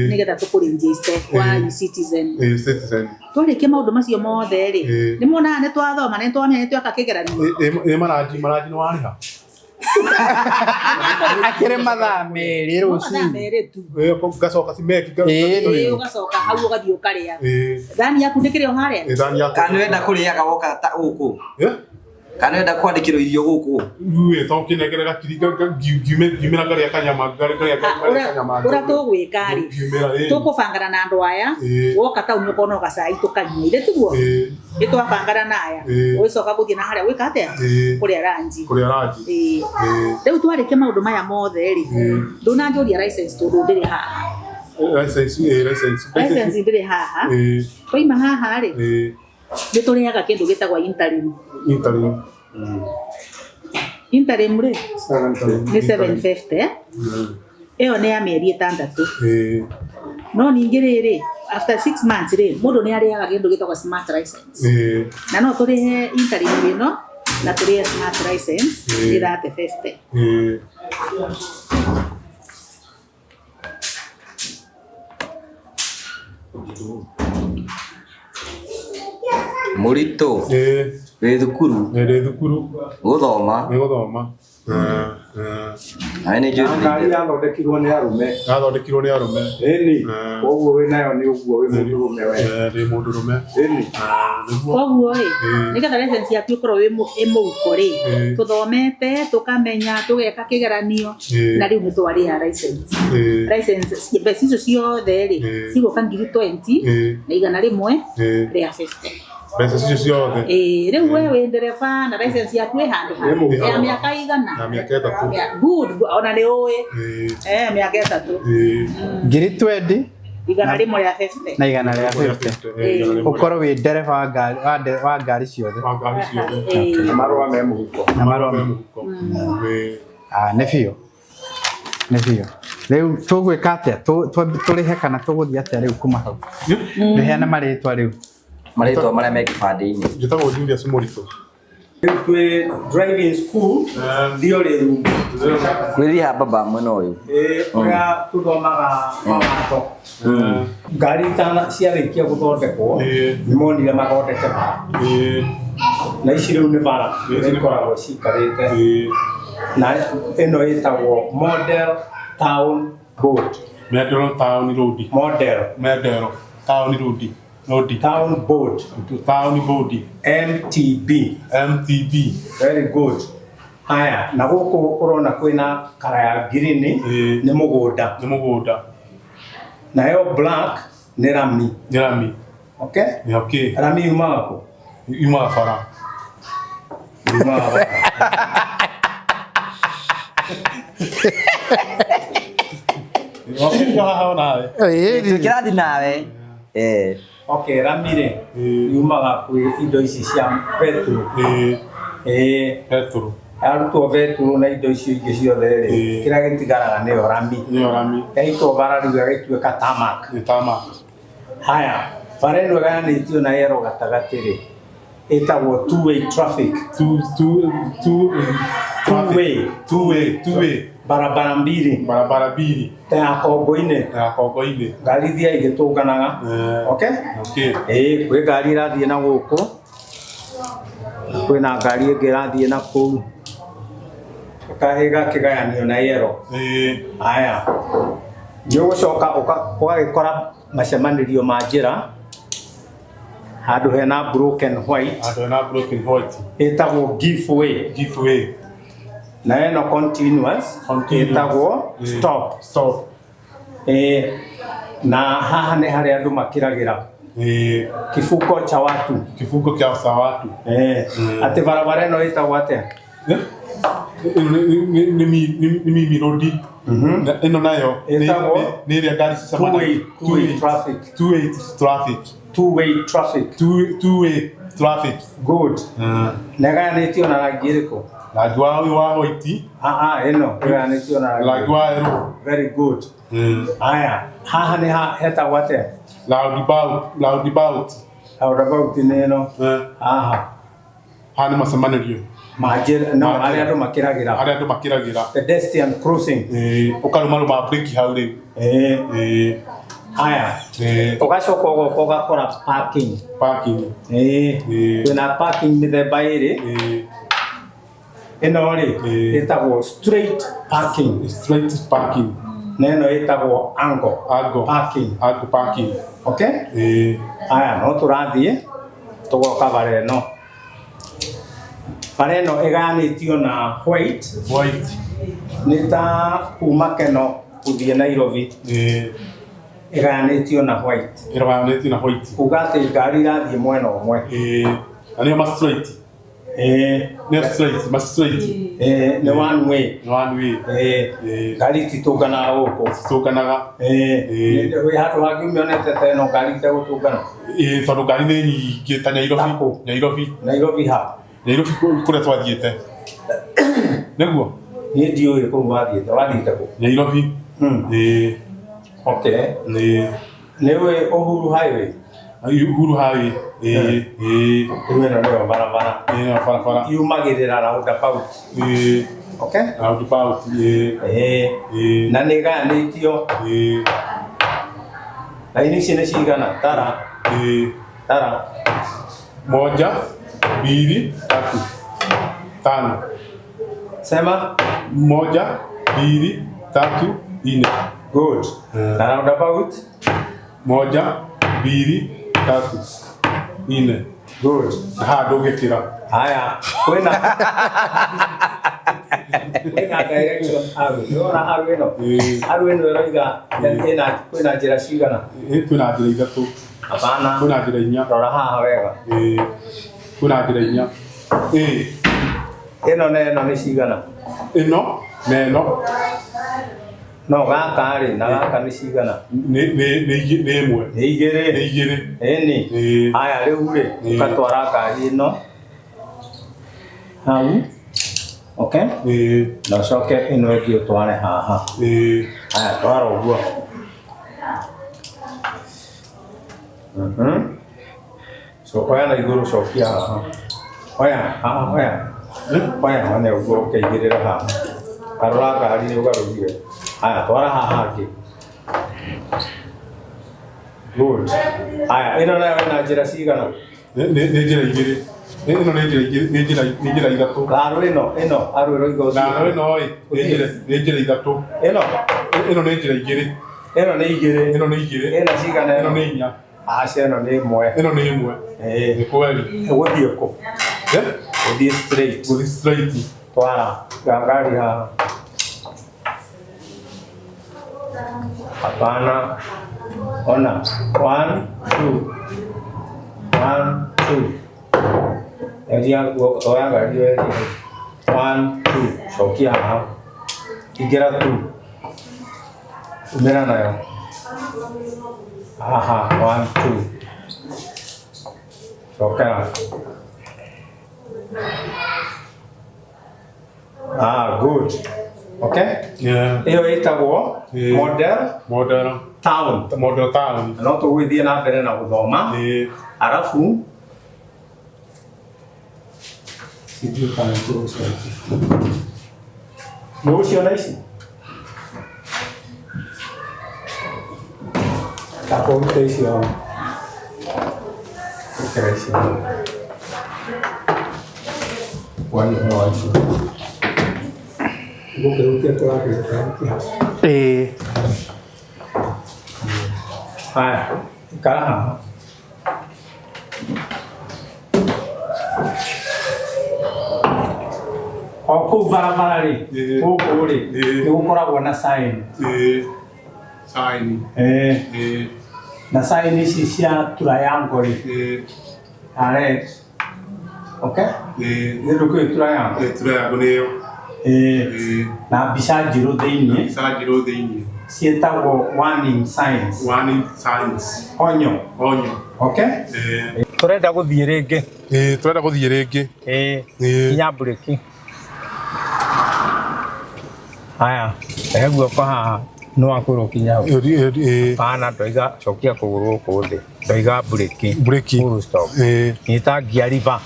nĩgetha tũkũregister kwa eCitizen. eCitizen. Twarĩkia maũndũ macio mothe rĩ, nĩ muonaga nĩ twathoma nĩ twamenya nĩ tweka kĩgeranio. Ĩ maranji maranji nĩ warĩha? Akĩrĩ mathaa merĩ rũcinĩ. Mathaa merĩ tu. Ngacoka cimeki. Ĩĩ ũgacoka hau ũgathiĩ ũkarĩa. Thani yaku ndĩkĩrĩ o harĩa? Thani yaku. Kana nĩwenda kũrĩaga woka ta gũkũ? Kana nĩwenda kwandĩkĩrwo irio gũkũ? Ĩ to kĩnengere gakiri ngiumĩra ngarĩa kanyama ngarĩa kanyama. Ũrĩa tũgwĩka rĩ, tũkũbangana na andũ aya, woka taũni ũkona o gacai tũkanyua, ithe tiguo? Nĩ twabangana na aya, ũgĩcoka gũthiĩ na harĩa gwĩka atĩa? Kũrĩa ranji. Kũrĩa ranji. Ĩĩ. Rĩu twarĩkia maũndũ maya mothe rĩ, ndũnanjũria license tondũ ndĩrĩ haha. License, ĩĩ license. License ndĩrĩ haha. Twaima haha rĩ, nĩ tũrĩaga kĩndũ gĩtagwo interim. Interim. Interim rĩ, nĩ 750. Ĩyo nĩ ya mĩeri ĩtandatũ. No ningĩ rĩrĩ, after 6 months rĩ, mũndũ nĩ arĩaga kĩndũ gĩtagwo smart license. Na no tũrĩhe interim ĩno na tũrĩhe smart license nĩ 350. Mũritũ. Wĩ thukuru? Ndĩ thukuru. Gũthoma? Nĩ gũthoma. Nawe nĩ njũĩ Ngari yathondekirwo nĩ arũme. Yathondekirwo nĩ arũme. Ĩni. Koguo wĩ nayo nĩ ũguo wĩ mũndũrũme we. Ndĩ mũndũrũme. Ĩni. Koguo ĩ, nĩgetha license yaku ĩkorwo ĩ mũhuko rĩ, tũthomete, tũkamenya, tũgeka kĩgeranio, na rĩu nĩ twarĩha license. License mbeca icio ciothe rĩ, cigũka ngiri 20 na igana rĩmwe rĩa 50. Mbeca icio ciothe. Ĩĩ, rĩu we wĩ ndereba na license yaku ĩ handũ Ĩ mũhuko. ya mĩaka igana? Ya mĩaka ĩtatũ. Good, ona nĩ ũĩ. Mĩaka ĩtatũ. Ngiri 20 Igana rĩmwe rĩa 50. na igana rĩa 50. Ũkorwo wĩ ndereba wa ngari wa ngari ciothe. Wa ngari ciothe. Na marũa me mũhuko. Na marũa me mũhuko. Ah, nĩ biũ. Nĩ biũ. Rĩu tũgwĩka atĩa? Tũrĩhe kana tũgũthiĩ atĩa rĩu kuma hau? Rĩheana marĩtwa rĩu. Marĩtwa marĩa me kĩbandĩ-inĩ. Njĩtagwo Julius Mũritũ. Rĩu twĩ driving school theory room. Kwĩriha baba mwena ũyũ. Ĩĩ ũrĩa tũthomaga mawatho. Ngari ciarĩkia gũthondekwo nĩ monire mathondeke bara. Na ici rĩu nĩ bara iria ikoragwo cikarĩte. Na ĩno ĩtagwo Model Town Board. Model Town Road. Model. Model Town Road. Road. Town Board. Town Board. MTB. MTB. Very good. Haya, na gũkũ ũrona kwĩna kara ya green nĩ mũgũnda. Nĩ mũgũnda. Nayo black nĩ rami. Nĩ rami. Okay? Nĩ okay. Rami yumaga kũ? Yumaga bara. Yumaga bara. Kĩrathi nawe. Okay, rami rĩ yumaga kwĩ indo ici cia petrol. Ĩĩ. Betũrũ. Yarutwo betũrũ na indo icio ingĩ ciothe rĩ, Ĩĩ. kĩrĩa gĩtigaraga nĩyo rami. Nĩyo rami. Yaitwo bara rĩu ĩgagĩtuĩka tarmac. Nĩ tarmac. Haya, bara ĩno ĩgayanĩtio na yellow gatagatĩ rĩ, ĩtagwo two way traffic. Two, two, two, Two way. Two way, two way. Barabara mbili. Barabara mbili. Ta ya Kongo-inĩ. Ta ya Kongo-inĩ. Ngari ithiaga igĩtũnganaga. Okay? Okay. Ĩĩ, kwĩ ngari ĩrathiĩ na gũkũ, kwĩna ngari ĩngĩ ĩrathiĩ na kũu. Ĩgakĩgayanio na yellow. Ĩĩ. Haya. Nĩ ũgũcoka ũgagĩkora macemanĩrio ma njĩra handũ hena broken white. Handũ hena broken white. Ĩtagwo give way. Give way. Na ĩno continuous, Continuous. ĩtagwo Ĩĩ. stop. Stop. Ĩĩ. Na haha nĩ harĩa andũ makĩragĩra. Ĩĩ. Kibuko cha watu. Kibuko kĩa cha watu. Ĩĩ. Atĩ barabara ĩno ĩtagwo atĩa? Nĩ mimi road. Ĩno nayo Ĩtagwo nĩ ĩrĩa ngari two-way, two-way traffic. Two way traffic. Two-way traffic. Two way traffic. Good. Na ĩgayanĩtio na rangi ĩrĩkũ? Rangi wa wa white. Ah ah, ĩno ĩgayanĩtio na rangi. Rangi wa yellow. Very good. Haya, haha nĩ hetagwo atĩa? Roundabout, roundabout. Roundabout nĩ ĩno. Haha. Haha nĩ macemanĩrio. Ma njĩra, no harĩa andũ makĩragĩra. Harĩa andũ makĩragĩra. Pedestrian crossing. Ĩĩ, ũkarũmarũma breki hau rĩu. Ĩĩ. Ĩĩ. Haya. Ĩĩ. Ũgacoka ũgoka ũgakora parking. Parking. Ĩĩ. Ĩĩ. Kwĩna parking mĩthemba ĩrĩ. Ĩĩ. Ĩno rĩ, ĩtagwo straight parking. Straight parking. Na ĩno ĩtagwo angle. Angle. Parking. Angle parking. Okay? Ĩĩ. Haya, no tũrathiĩ tũgoka bara ĩno. Bara ĩno ĩgayanĩtio na white. White. Nĩ ta kuma Keno gũthiĩ Nairobi. Ĩĩ. Ĩgayanĩtio na white. Ĩgayanĩtio na white. Kuga atĩ ngari irathiĩ mwena ũmwe. Ĩĩ. Na nĩyo ma straight. Ĩĩ. Nĩyo straight, ma straight. Ĩĩ, nĩ one way. Nĩ one way. Ĩĩ. Ngari ititũnganaga gũkũ. Ititũnganaga. Ĩĩ. Wĩ handũ hangĩ ũmĩonete ta ĩno ngari itegũtũngana? Ĩĩ, tondũ ngari nĩ nyingĩ ta Nairobi. Nairobi. Nairobi ha? Nairobi kũrĩa twathiĩte. Nĩguo? Niĩ ndiũĩ kũu wathiĩte, wathiĩte kũ? Nairobi. Ĩĩ. Okay. Ĩĩ. Nĩ ũĩ Uhuru Highway? Uhuru Highway. Ĩĩ. Ĩĩ. Rĩu ĩno nĩyo barabara. Ĩĩ, nĩyo barabara. Yumagĩrĩra roundabout. Ĩĩ. Okay? Roundabout. Ĩĩ. Ĩĩ. Ĩĩ. Na nĩ ĩgayanĩtio. Ĩĩ. Raini ici nĩ cigana? Tara. Ĩĩ. Tara. Moja, mbili, tatu, tano. Sema. Moja, mbili, tatu, nne. Good. Na roundabout? Moja, mbili, tatu, nne. Good. Na haha ndũngĩkĩra. Haya, kwĩna kwĩna direction arrow. Nĩwona arrow ĩno? Arrow ĩno ĩroiga ĩna kwĩna njĩra cigana? Ĩĩ, kwĩna njĩra ithatũ. Hapana. Kwĩna njĩra inya. Rora haha wega. Ĩĩ. Kwĩna njĩra inya. Ĩĩ. Ĩno na ĩno nĩ cigana? Ĩno na ĩno. No gaka rĩ na gaka nĩ cigana? Nĩ nĩ nĩ nĩ ĩmwe. Nĩ igĩrĩ. Nĩ igĩrĩ. Ĩni. Ĩĩ. Haya rĩu rĩ, ũgatwara ngari ĩno hau. Okay? Ĩĩ. Na ũcoke ĩno ĩngĩ ũtware haha. Ĩĩ. Haya twara ũguo. So oya na igũrũ cokia haha. Oya haha oya. Oya one ũguo ũkĩigĩrĩra haha. Garũra ngari nĩ ũgarũrire. Haya twara haha hangĩ. Good. Haya ĩno nayo ĩna njĩra cigana? Nĩ njĩra igĩrĩ. Ĩno nĩ njĩra igĩrĩ, nĩ njĩra nĩ njĩra ithatũ. Arũ ĩno ĩno arũ ĩroiga ũthiĩ. Na ĩno ĩ nĩ njĩra nĩ njĩra ithatũ. Ĩno? Ĩno nĩ njĩra igĩrĩ. Ĩno nĩ igĩrĩ. Ĩno nĩ igĩrĩ. Ĩna cigana ĩno? Ĩno nĩ inya. Aca ĩno nĩ ĩmwe. Ĩno nĩ ĩmwe. Ĩĩ. Nĩ kweli. Ũgũthiĩ kũ? Ũthiĩ straight. Gũthiĩ straight. Twara ngari haha. Hapana. Ona. 1 2 1 2. Eria oya ngari ĩyo eria. 1 2 cokia haha. Ingĩra 2. Umĩra nayo. Haha 1 2. Cokera. Ah, good. Okay? Yeah. Ĩyo ĩtagwo Yeah. model Model town. Model town. No tũgũgĩthiĩ na mbere na gũthoma. Ĩĩ. Arabu sijui kana nĩtũgũciona ici. Nĩũgũciona ici? Takũrute icio. Ĩkĩra icio. Wani ũhoro wa icio. Gũkĩhutia tũrakĩhutia. Ĩĩ. Haya, ikara haha. O kũu barabara rĩ, Ĩĩ. gũkũ rĩ, Ĩĩ. nĩ gũkoragwo na sign. Ĩĩ. Sign. Ĩĩ. Ĩĩ. Na sign ici cia triangle rĩ, Ĩĩ. na red. Okay? Ĩĩ. Nĩ ndũkĩũĩ triangle? Ĩĩ, triangle nĩyo. Ĩĩ. Ĩĩ. Na mbica njirũ thĩiniĩ Mbica njirũ thĩiniĩ. ciĩtagwo warning signs. Warning signs. Onyo. Onyo. Okay? Ĩĩ. Tũrenda gũthiĩ rĩngĩ. Ĩĩ, tũrenda gũthiĩ rĩngĩ. Ĩĩ. Ĩĩ. Kinya mburĩki. Haya, rehe guoko haha nĩ wakwĩrwo kinya hau. Ĩĩ, ĩĩ. Hapana, ndoiga cokia kũgũrũ gũkũ thĩ. Ndoiga mburĩki. Mburĩki. Full stop. Ĩĩ. Nyita gear lever.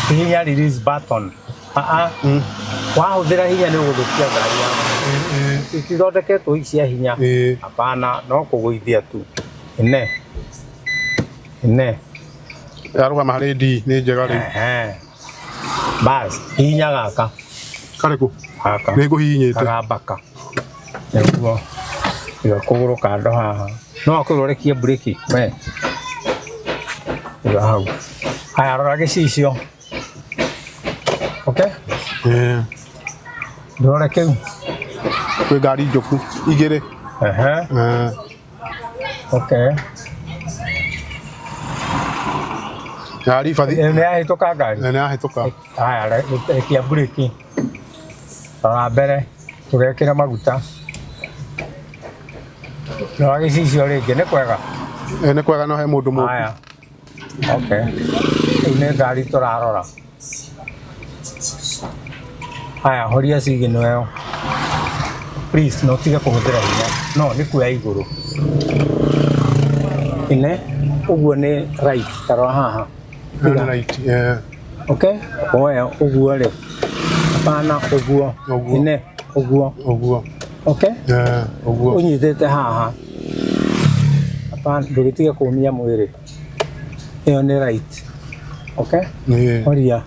Hihinya release button. Aa, wahũthĩra hinya nĩ ũgũthũkia ngari yaku. Ĩĩ. Itithondeketwo ici cia hinya. Ĩĩ. Hapana, no kũgũithia tu. Ine. Ine. Yarũgama harĩ D nĩ njega rĩu. Ehe. Bas, hihinya gaka. Karĩkũ? Gaka. Nĩ ngũhihinyĩte. Kagambaka. Nĩguo. Iga kũgũrũ kando haha. No akwĩrwo ũrekie mburĩki we. Iga hau. Haya, rora gĩcicio. Okay? Ĩĩ. Ndũrore kĩu. Kwĩ ngari njũku igĩrĩ. Ehe. Ĩĩ. Okay. Ngari bathi. Ĩyo nĩ yahĩtũka ngari. Nĩ yahĩtũka. Haya, rekia mburĩki. Rora mbere, tũgekĩra maguta. Rora gĩcicio rĩngĩ, nĩ kwega? Ĩĩ, nĩ kwega no he mũndũ mũũku. Haya. Okay. Rĩu nĩ ngari tũrarora. Haya, horia signal ĩyo. Please, no ũtige kũhũthĩra hinya. No, nĩ kuoya igũrũ. Ine, ũguo nĩ right, ta rora haha. Ĩyo nĩ right. Ĩĩ. Okay? Woya ũguo rĩ. Hapana, ũguo. Ũguo. Ine, ũguo. Ũguo. Okay? Ĩĩ, ũguo. Ũnyitĩte haha. Hapana, ndũgĩtige kũũmia mwĩrĩ. Ĩyo nĩ right. Okay? Ĩĩ. Horia.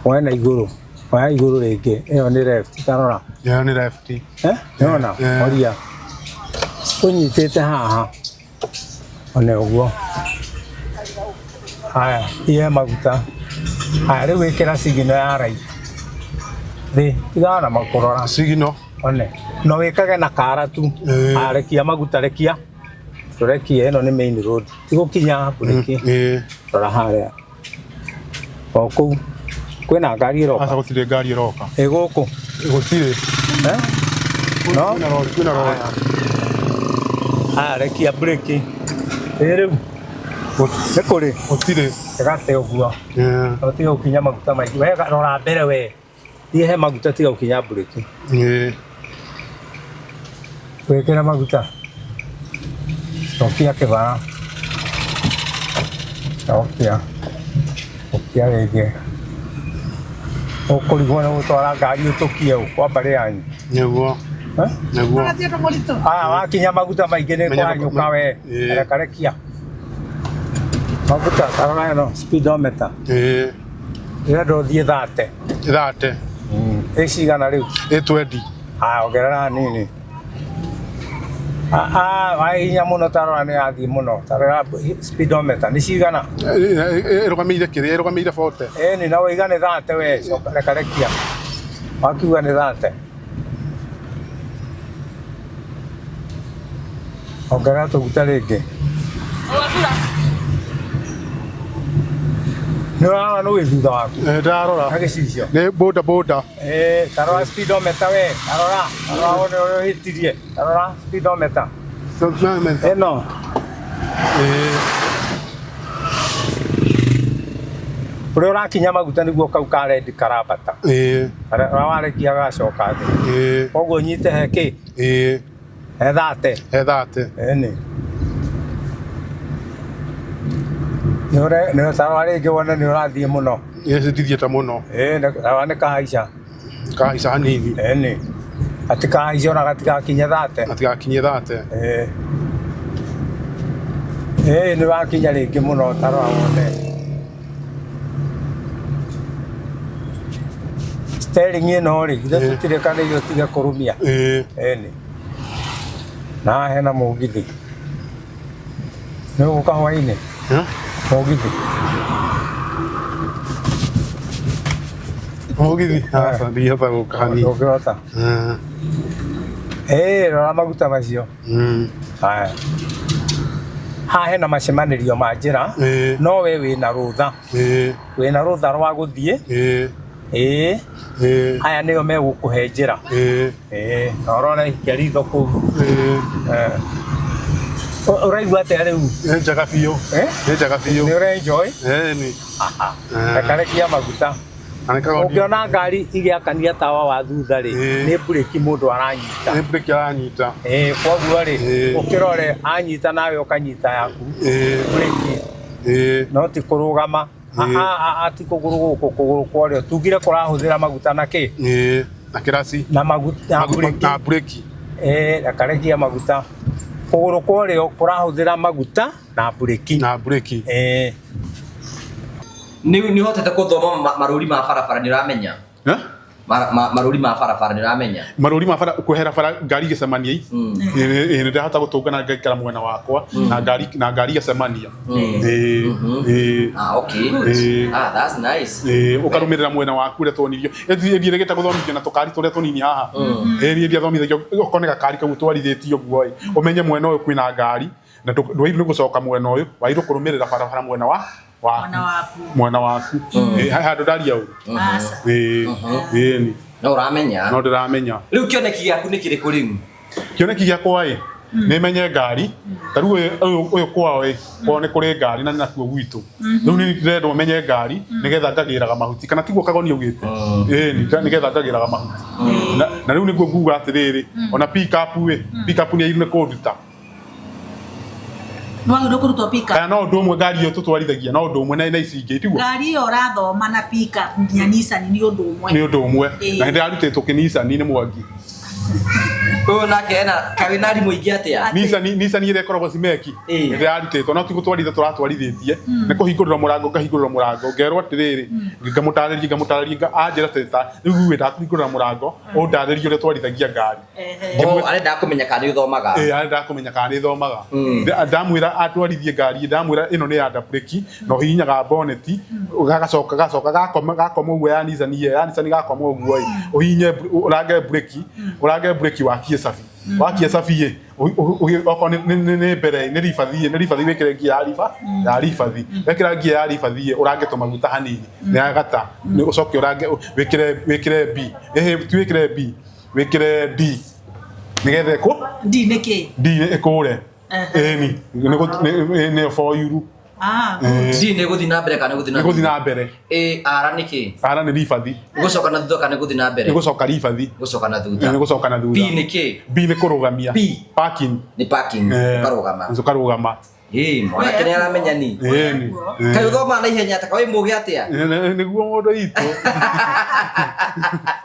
Woya na igũrũ. Woya igũrũ rĩngĩ. Ĩyo nĩ left. Ta rora. Ĩyo nĩ left. Eh? Nĩwona? Ĩĩ. Horia. Ũnyitĩte haha. One ũguo. Haya, ihe maguta. Haya, rĩu ĩkĩra signal ya right. Thĩ, tigana na kũrora. Signal. One. No wĩkage na kara tu. Ĩĩ. Haya, rekia maguta, rekia. Tũrekie, ĩno nĩ main road. Ti gũkinya mburĩki. Ĩĩ. Rora harĩa. O kũu. Kwĩna ngari ĩroka. Aca gũtirĩ ngari ĩroka. Ĩ gũkũ. Gũtirĩ. Eh? No? Kwĩna rori, kwĩna rori. Haya, rekia mburĩki. Ĩ rĩu. Nĩ kũrĩ. Gũtirĩ. Ĩgate ũguo. Ĩĩ. No tiga gũkinya maguta maingĩ. We rora mbere we. Thiĩ he maguta tiga gũkinya mburĩki. Ĩĩ. Wĩkĩre maguta. Cokia kĩbara. Cokia. Cokia rĩngĩ. Ũkũrigwo nĩ gũtwara ngari ũtũkie ũ kwa mbarĩ yanyu. Nĩguo. Eh? Nĩguo. Haya, wakinya maguta maingĩ nĩ Menya kũhanyũka we. Ĩĩ. Reka rekia. Maguta, tarora ĩno speedometer. Ĩĩ. Ndĩrenda ũthiĩ 30. 30. Ĩ cigana rĩu? Ĩ 20. Haya, ongerera hanini. Wahihinya mũno tarora nĩ yathiĩ mũno. Tarora speedometer nĩ cigana? Ĩrũgamĩire kĩrĩa? Ĩrũgamĩire 40. Ĩni na waiga nĩ 30 we, coka reka rekia. Wakiuga nĩ 30. Ongerera tũguta rĩngĩ. Nĩ ũrarora nĩ wĩ thutha waku. Ndarora. Na gĩcicio. Nĩ boda boda. Ĩĩ, tarora speedometer we, tarora, tarora wone ũrĩa ũhĩtirie. Tarora speedometer. Speedometer. Ĩno. Ĩĩ. Ũrĩa ũrakinya maguta nĩguo kau ka red karambata. Ĩĩ. Ũrĩa warekia gagacoka thĩ. Ĩĩ. Koguo nyite he kĩ? Ĩĩ. He thate. He thate. Ĩni. Nĩ tarora rĩngĩ wone nĩ ũrathiĩ mũno. Ĩĩ ndithiĩte mũno. Ĩĩ tarora nĩ kahaica. Kahaica hanini. Ĩni. Gatikahaice ona gatigakinye thate. Gatigakinye thate. Ĩĩ. Ĩĩ nĩ wakinya rĩngĩ mũno tarora wone. Steering ĩno rĩ, ithe tũtirĩkanĩire ũtige kũrũmia. Ĩĩ. Ĩni. Na haha hena mũgithi. Nĩ ũgũka hwainĩ? Mũgithi. Mũgithi? Aca, ndingĩhota gũka hanini. Ndũngĩhota. Ĩĩ, rora maguta macio. Haya. Haha hena macemanĩrio ma njĩra, no we wĩna rũtha. Wĩna rũtha rwa gũthiĩ. Ĩĩ. Aya nĩo megũkũhe njĩra. Ĩĩ, na ũrore ikia ritho kũu. Ũraigua atĩa rĩu? Nĩ njega biũ. Nĩ njega biũ. Nĩ ũra enjoy? Ĩĩ. Rekarekia maguta. Ũngĩona ngari igĩakania tawa wa thutha rĩ, nĩ mburĩki mũndũ aranyita. Nĩ mburĩki aranyita. Ĩĩ, koguo rĩ, ũkĩrore anyita nawe ũkanyita yaku. Mburĩki. No ti kũrũgama. Ati kũgũrũ gũkũ kũgũrũ kwa ũrĩo tugire kũrahũthĩra maguta na kĩ? Ĩĩ, na kĩraci. Na maguta na mburĩki. Na mburĩki. Ĩĩ, rekarekia maguta. Kũgũrũ kwa ũrĩo kũrahũthĩra maguta na mburĩki. Na mburĩki. Ĩĩ. Nĩ ũhotete gũthoma marũri ma barabara nĩ ũramenya? Marũri ma barabara nĩ ũramenya? Marũri ma bara kwehera bara ngari igĩcemania ĩ nĩ ndahota gũtũngana ngaikara mwena wakwa na ngari na ngari igĩcemania. Ĩĩ. Ĩĩ. Ah, okay. Ĩĩ. Ah, that's nice. Ĩĩ, ũkarũmĩrĩra mwena waku ũrĩa twonirio. Ĩĩ ndiĩrĩgĩte gũthomithio na tũkari tũrĩa tũnini haha. Ĩĩ niĩ ndiathomithagio okorwo nĩ gakari kau ũtwarithĩtie ũguo ĩ, ũmenye mwena ũyũ kwĩna ngari na ndwagĩrĩirwo nĩ gũcoka mwena ũyũ, wagĩrĩirwo kũrũmĩrĩra barabara mwena wa waku. Mwena waku. Ĩĩ, he handũ ndaria ũru? Ĩĩ, ĩĩ. No ũramenya? No ndĩramenya. Rĩu kĩoneki gĩaku nĩ kĩrĩkũ rĩu? Kĩoneki gĩakwa ĩ, nĩ menye ngari, ta rĩu ũyũ ũyũ kwao ĩ, kwao nĩ kũrĩ ngari na nakuo gwitũ. Rĩu nĩ ndĩrendwo menye ngari nĩgetha ngagĩraga mahuti, kana tiguo Kagoni augĩte? Ĩĩ, nĩgetha ngagĩraga mahuti. Na rĩu nĩguo nguga atĩrĩrĩ, ona pick up ĩ, pick up nĩ agĩrĩirwo nĩ kũnduta. Nĩwagĩrĩirwo kũrutwo pick up. Kana no ũndũ ũmwe ngari ĩyo tũtwarithagia, no ũndũ ũmwe na ici ingĩ, tiguo? Ngari ĩyo ũrathoma na pick up nginya Nissan nĩ ũndũ ũmwe. Nĩ ũndũ ũmwe. Na nĩ ndĩrarutĩtwo kĩnicani nĩ Mwangi. Ũyũ nake ena kaĩ wĩna arimũ aingĩ atĩa? Nissan Nissan ĩrĩa ĩkoragwo Cimeki nĩ ndĩrarutĩtwo no ti gũtwarithia tũratwarithĩtie nĩ kũhingũrĩrwo mũrango ngahingũrĩrwo mũrango ngerwo atĩrĩrĩ ngamũtarĩria ngamũtarĩria anjĩra atĩ ta rĩu wĩ ndakũhingũrĩra mũrango ũndarĩrie ũrĩa twarithagia ngari. Oh, arenda kũmenya kana nĩ ũthomaga. Ĩĩ, arenda kũmenya kana nĩ thomaga. Ndamwĩra atwarithie ngari, ndamwĩra ĩno nĩ ya breki na ũhihinyaga boneti gagacoka gacoka gakoma gakoma ũguo ya Nissan ĩyo ya Nissan gakoma ũguo ĩ ũhihinye ũrange breki ũrange breki wakie cabi wakia cabi ĩ okorwo nĩ mbere nĩ ribathi ĩ nĩ ribathi wĩkĩre ngia ya riba ya ribathi wekĩra ngia ya ribathi ĩ ũrange tũmaguta hanini nĩ yagata ũcoke ũrange wĩkĩre wĩkĩre B ĩhĩ ti wĩkĩre B wĩkĩre D nĩgetha ĩkũ D nĩ kĩ? D ĩkũre ĩni nĩyo for yuru Ah, D nĩ gũthiĩ na mbere kana nĩ gũthiĩ na nĩ gũthiĩ na mbere. A R nĩ kĩ? R nĩ ribathi. Gũcoka na thutha kana nĩ gũthiĩ na mbere? Nĩ gũcoka ribathi. Gũcoka na thutha. Nĩ gũcoka na thutha. P nĩ kĩ? B nĩ kũrũgamia. P parking. Nĩ parking. Ũkarũgama. Ũkarũgama. Ĩĩ, mwanake nĩ aramenya ni. Ĩni. Kaĩ ũthomaga na ihenya ta wĩ mũgĩ atĩa? Nĩguo mũndũ witũ.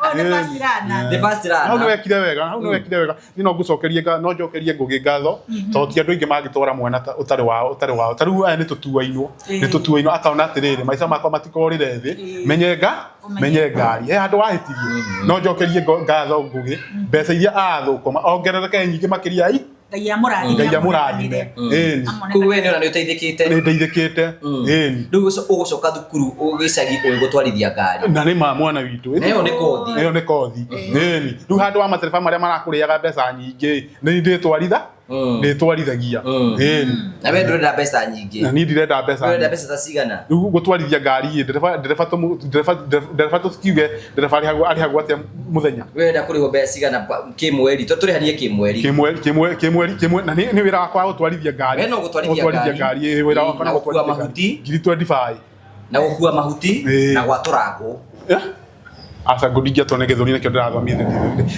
Ũyũ nĩ fast learner. Nĩ fast learner. Hau nĩ wekire wega, hau nĩ wekire wega. Niĩ no ngũcokerie no njokerie Ngũgĩ ngatho tondũ ti andũ aingĩ mangĩtwara mwana ũtarĩ wao ũtarĩ wao. Ta rĩu aya nĩ tũtuainwo, nĩ tũtuainwo akona atĩrĩrĩ maica makwa matikorĩre thĩ, menye nga menye ngari. He handũ wahĩtirie. No njokerie ngatho Ngũgĩ mbeca iria arathũkũma ongerereke nyingĩ makĩria i Ngai amũrathime. Ngai amũrathime. Ĩni. Koguo we nĩ ona nĩ ũteithĩkĩte. Nĩ ndeithĩkĩte. Ĩni. Rĩu ũgũcoka thukuru gĩcagi ũĩ gũtwarithia ngari. Na nĩ ma mwana witũ. Na ĩyo nĩ kothi. Ĩyo nĩ kothi. Ĩni. Rĩu handũ wa matereba marĩa marakũrĩaga mbeca nyingĩ, nĩ ndĩtwaritha ndĩtwarithagia. Ĩni. Na we ndũrenda mbeca nyingĩ. Na niĩ ndirenda mbeca. Ndũrenda mbeca ta cigana? Rĩu gũtwarithia ngari ĩ, ndereba ndereba ndereba ndereba tũkiuge ndereba arĩhagwo arĩhagwo atĩa mũthenya? We ũrenda kũrĩhwo mbeca cigana kĩmweri? To tũrĩhanie kĩmweri. Kĩmweri kĩmweri kĩmweri kĩmweri na nĩ wĩra wakwa wa gũtwarithia ngari. We no gũtwarithia ngari. Ĩ, wĩra wakwa Na no gũkua gũtwarithia mahuti. ngari. Ngiri 25. Na gũkua mahuti Ĩĩ. na gwatũra ngũ. Eh? Aca ngũndingĩatwo nĩ gĩthũri nĩkĩo ndĩrathomithia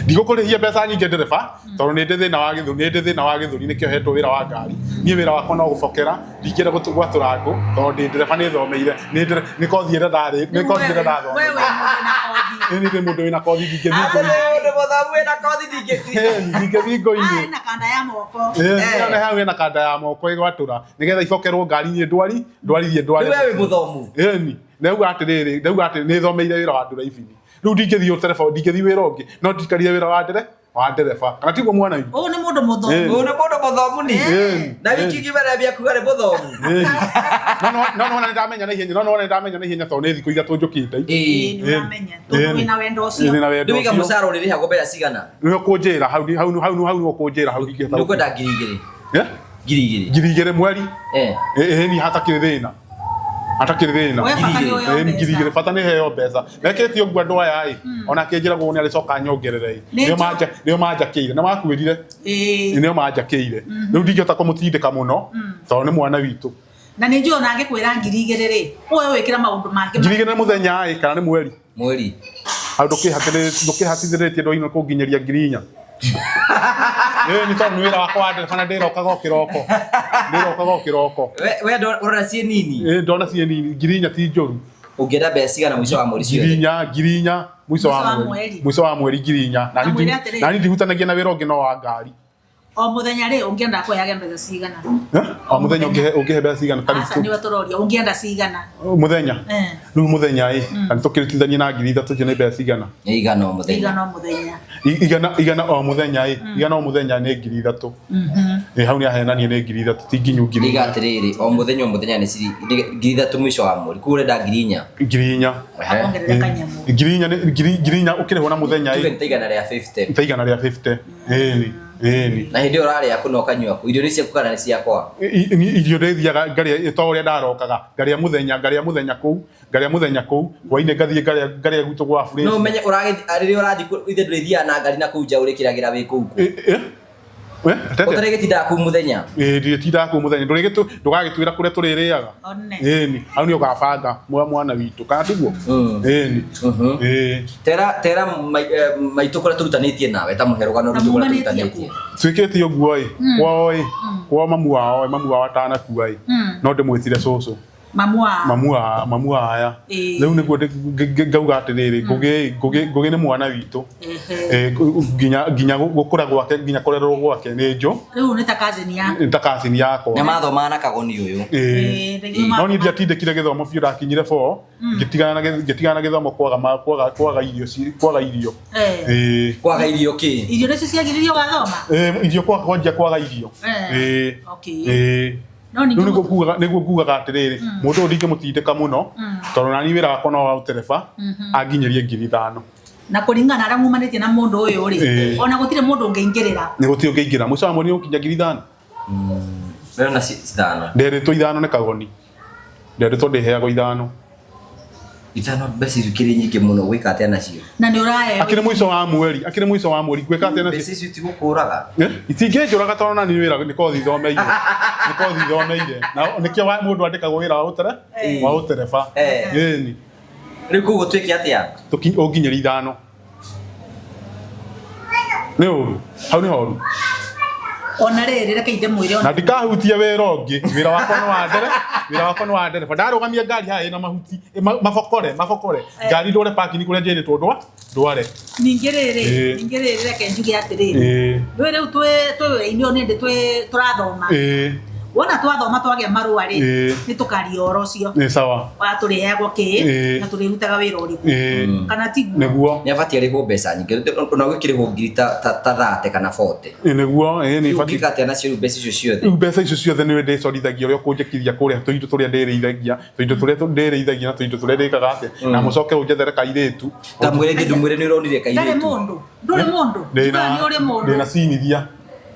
ndigũkũrĩhia mbeca nyingĩ ndereba tondũ nĩ ndĩ thĩna wa gĩthũri nĩ ndĩ thĩna wa gĩthũri nĩkĩo hetwo wĩra wa ngari niĩ wĩra wakwa no gũbokera ndingĩenda gwatũra ngũ tondũ ndĩ ndereba nĩ thomeire nĩ ndere- nĩ kothi ĩrĩa ndarĩ nĩ kothi ĩrĩa We ndathomeire wĩ mũndũ na kothi. Ĩĩ, nĩ ndĩ mũndũ wĩna kothi ndingĩthiĩ ngũ-inĩ Mũndũ mũthomu wĩna kothi ndingĩthiĩ. Ĩĩ, ndingĩthiĩ ngũ-inĩ Ah, ena kanda ya moko. Ĩĩ, nĩ hau hena kanda ya moko ĩgwatũra nĩgetha ibokerwo ngari-inĩ ndwari ndwarithie ndware Rĩu we wĩ mũthomu. Ĩni, ndauga atĩrĩrĩ, ndauga atĩ nĩ thomeire wĩra wa ndũraibini. Rĩu ndingĩthiĩ ũtereba, ndingĩthiĩ wĩra ũngĩ, no ndikarire wĩra wa ndere, wa ndereba. Kana tiguo mwana witũ? Ũyũ nĩ mũndũ mũthomu. Ĩĩ. Ũyũ nĩ mũndũ mũthomu ni. Ĩni. Na wiki ng'ima rĩa kuga nĩ mũthomu. Ĩni. No no no nona nĩndamenya na ihenya, no nona nĩndamenya na ihenya tondũ nĩ thikũ ithatũ njũkĩte. Ĩĩ, Ĩĩ. nĩ ũramenya. Tondũ wĩna wendo ũcio. Ndĩ na wendo Rĩu iga ũcio. mũcara ũrĩrĩhagwo mbeca cigana? Nĩwe ũkũnjĩra hau hau hau hau nĩwe ũkũnjĩra hau ndingĩhota. Nĩ ũkwenda 2000. Eh? 2000. 2000 mweri. Eh. Ĩĩ ni hatakĩrĩ thĩna. Hatakĩrĩ thĩna. We bata nĩ ũheo Ĩĩ, ni ngiri igĩrĩ mbeca. bata nĩ heo mbeca mekĩte ũguo andũ aya ĩ ona kĩnjĩragwo nĩ arĩcoka nyongerere ĩ Nĩ nĩo njũ- manja nĩo manjakĩire na makwĩrire Ĩĩ. nĩo manjakĩire rĩu ndingĩhota kũmũtindĩka mũno tondũ nĩ mwana witũ Na nĩ njũĩ ona angĩkwĩra 2000 rĩ, ũwe wĩkĩra maũndũ mangĩ. 2000 nĩ mũthenya ĩ kana nĩ mweri Mweri. hau ndũkĩhatithĩrĩtie ndwainwo kũnginyĩria 4000 ĩĩ nĩ tondũ nĩ wĩra wakwa wa ndereba na ndĩrokaga o kĩroko ndĩrokaga o kĩroko We we ũrona ciĩ nini. ĩĩ ndona ciĩ nini 4000 ti njũru Ũngĩenda mbeca cigana mũico wa mweri ciothe? 4000 mũico wa mweri mũico wa mweri 4000 na Na mwĩre atĩrĩrĩ. nani ndihutanagia na wĩra ũngĩ no wa ngari O mũthenya rĩ, ũngĩenda kũheage mbeca cigana? Eh? O mũthenya ũngĩhe ũngĩhe mbeca cigana ta Aca nĩwe tũroria, ũngĩenda cigana? mũthenya Eh. rĩu mũthenya ĩ na nĩtũkĩrutithanie na 3000 icio nĩ mbeca cigana Nĩ igana o mũthenya. Igana o mũthenya. Igana o mũthenya ĩ igana o mũthenya nĩ 3000 ĩ hau nĩ ahenanie nĩ 3000 ti nginyu ngiri Iga atĩrĩrĩ, o mũthenya o mũthenya nĩ 3000 mũico wa mweri. Koguo ũrenda 4000. 4000 Ehe. Akongerere kanyamũ. 4000 nĩ 4000 ũkĩrĩhwo na mũthenya Tuge ĩ nĩ ta 150. ta 150 ĩni ĩni Na hĩndĩ ĩyo ũrarĩa kũ na ũkanyua kũ? Irio nĩ ciaku kana nĩ ciakwa? Irio ndĩthiaga ngarĩa to ũrĩa ndarokaga ngarĩa mũthenya ngarĩa mũthenya kũu ngarĩa mũthenya kũu hwainĩ ngathiĩ ngarĩa ngarĩa gwitũ gwa No Fresh. ũmenye ũragĩthiĩ rĩrĩa ũrathiĩ ithe ndũrĩthiaga na ngari na kũu nja ũrĩkĩragĩra wĩ kũu kũ. Atete Ũtarĩgĩtindaga kũu mũthenya. Ĩĩ ndirĩtindaga kũu mũthenya ndũrĩgĩtũ ndũgagĩtwĩra kũrĩa tũrĩrĩaga One. ĩni hau nĩ ũgabanga mwana witũ kana tiguo ĩni ĩĩ Tera tera maitũ kũrĩa tũrutanĩtie nawe ta mũhe rũgano Na rwitũ kũrĩa mumanĩtie tũrutanĩtie. kũ? twĩkĩte ũguo ĩ kwao ĩ kwao mamu wao ĩ mamu wao atanakua ĩ no ndĩmwĩtire cũcũ Mamu wao. mamu wa mamu wa aya Ĩĩ. rĩu nĩguo ngauga atĩrĩrĩ Ngũgĩ Ngũgĩ Ngũgĩ nĩ mwana witũ Ehe. Ĩ, nginya nginya gũkũra gwake nginya kũrerwo gwake nĩ njũ Rĩu nĩ ta cousin yaku. nĩ ta cousin yakwa Na mathomaga na kagoni ũyũ. Ĩĩ. Ĩĩ, nĩguo no niĩ mathomaga. ndiatindĩkire gĩthomo biũ ndakinyire four ngĩtigana na ngĩtigana na gĩthomo kwaga kwaga kwaga irio kwaga irio Eh. Ĩĩ. Kwaga irio kĩ? Irio nĩcio ciagiririe ũgathoma? Ĩĩ, irio kwaga kwanjia kwaga irio Eh. Ĩĩ. Okay. Ĩĩ. No ningĩ Rĩu nĩguo ngugaga nĩguo ngugaga atĩrĩrĩ mũndũ ũyũ ndingĩmũtindĩka mũno tondũ nani wĩra wakwa no wa ũtereba anginyĩrie 5000 na kũringana na arĩa mumanĩtie na mũndũ ũyũ rĩ, Ĩĩ. ona gũtirĩ mũndũ ũngĩingĩrĩra. nĩ gũtirĩ ũngĩingĩra mũico wa mweri nĩ ũkinya 5000 Ndĩrona cithano. nderĩtwo ithano nĩ kagoni nderĩtwo ndĩheagwo ithano Ithano mbeca icio ikĩrĩ nyingĩ mũno gwĩka atĩa nacio? Na nĩ ũraheo. akĩrĩ mũico wa mweri akĩrĩ mũico wa mweri ngwĩka atĩa nacio Mbeca icio itigũkũraga. Itingĩnjũraga tondũ nani wĩra nĩ kothi thomeire nĩ kothi thomeire na nĩkĩo mũndũ andĩkagwo wĩra wa ũtere wa ũtereba ĩni Rĩu koguo twĩke atĩa? Ũnginyĩrie ithano nĩ ũru hau nĩ horu Ona rĩrĩ reke ndĩmwĩre na ona. ndikahutie wĩra ũngĩ wĩra wakwa nĩ wa ndere wĩra wakwa nĩ wa ndereba ndarũgamia ngari haha ĩna mahuti mabokore mabokore ngari ndware parking kũrĩa njĩrĩtwo ndware Ningĩ rĩrĩ, Ĩĩ. ningĩ rĩrĩ reke njuge atĩrĩrĩ. Ĩĩ. Rĩu rĩu twĩ twĩ wĩra-inĩ ũyũ nĩ twĩ tũrathoma. Ĩĩ. Wona twathoma twagĩa marũa rĩ, Ĩĩ. nĩ tũkaria ũhoro ũcio. Nĩ sawa Wa tũrĩheagwo kĩ Ĩĩ. na tũrĩrutaga wĩra ũrĩkũ. Ĩĩ. Kana tiguo? Nĩguo. Nĩ abatiĩ arĩhwo mbeca nyingĩ. Ona ũgĩkĩrĩhwo ngiri ta 30 kana 40. Ĩĩ, nĩguo ĩĩ nĩ Rĩu ibatiĩ ũngĩka atĩa nacio rĩu mbeca icio ciothe? Rĩu mbeca icio ciothe nĩwe ndĩcorithagia ũrĩa ũkũnjĩkithia kũrĩa tũindo tũrĩa ndĩrĩithagia tũindo tũrĩa ndĩrĩithagia na tũindo tũrĩa ndĩkaga atĩa na mũcoke ũnjethere kairĩtu Ta mwĩre ithe ndũmwĩre nĩ ũronire Ndarĩ kairĩtu. mũndũ. Ndũrĩ mũndũ. Ndĩna Njugaga nĩ ũrĩ mũndũ. ndĩna cinithia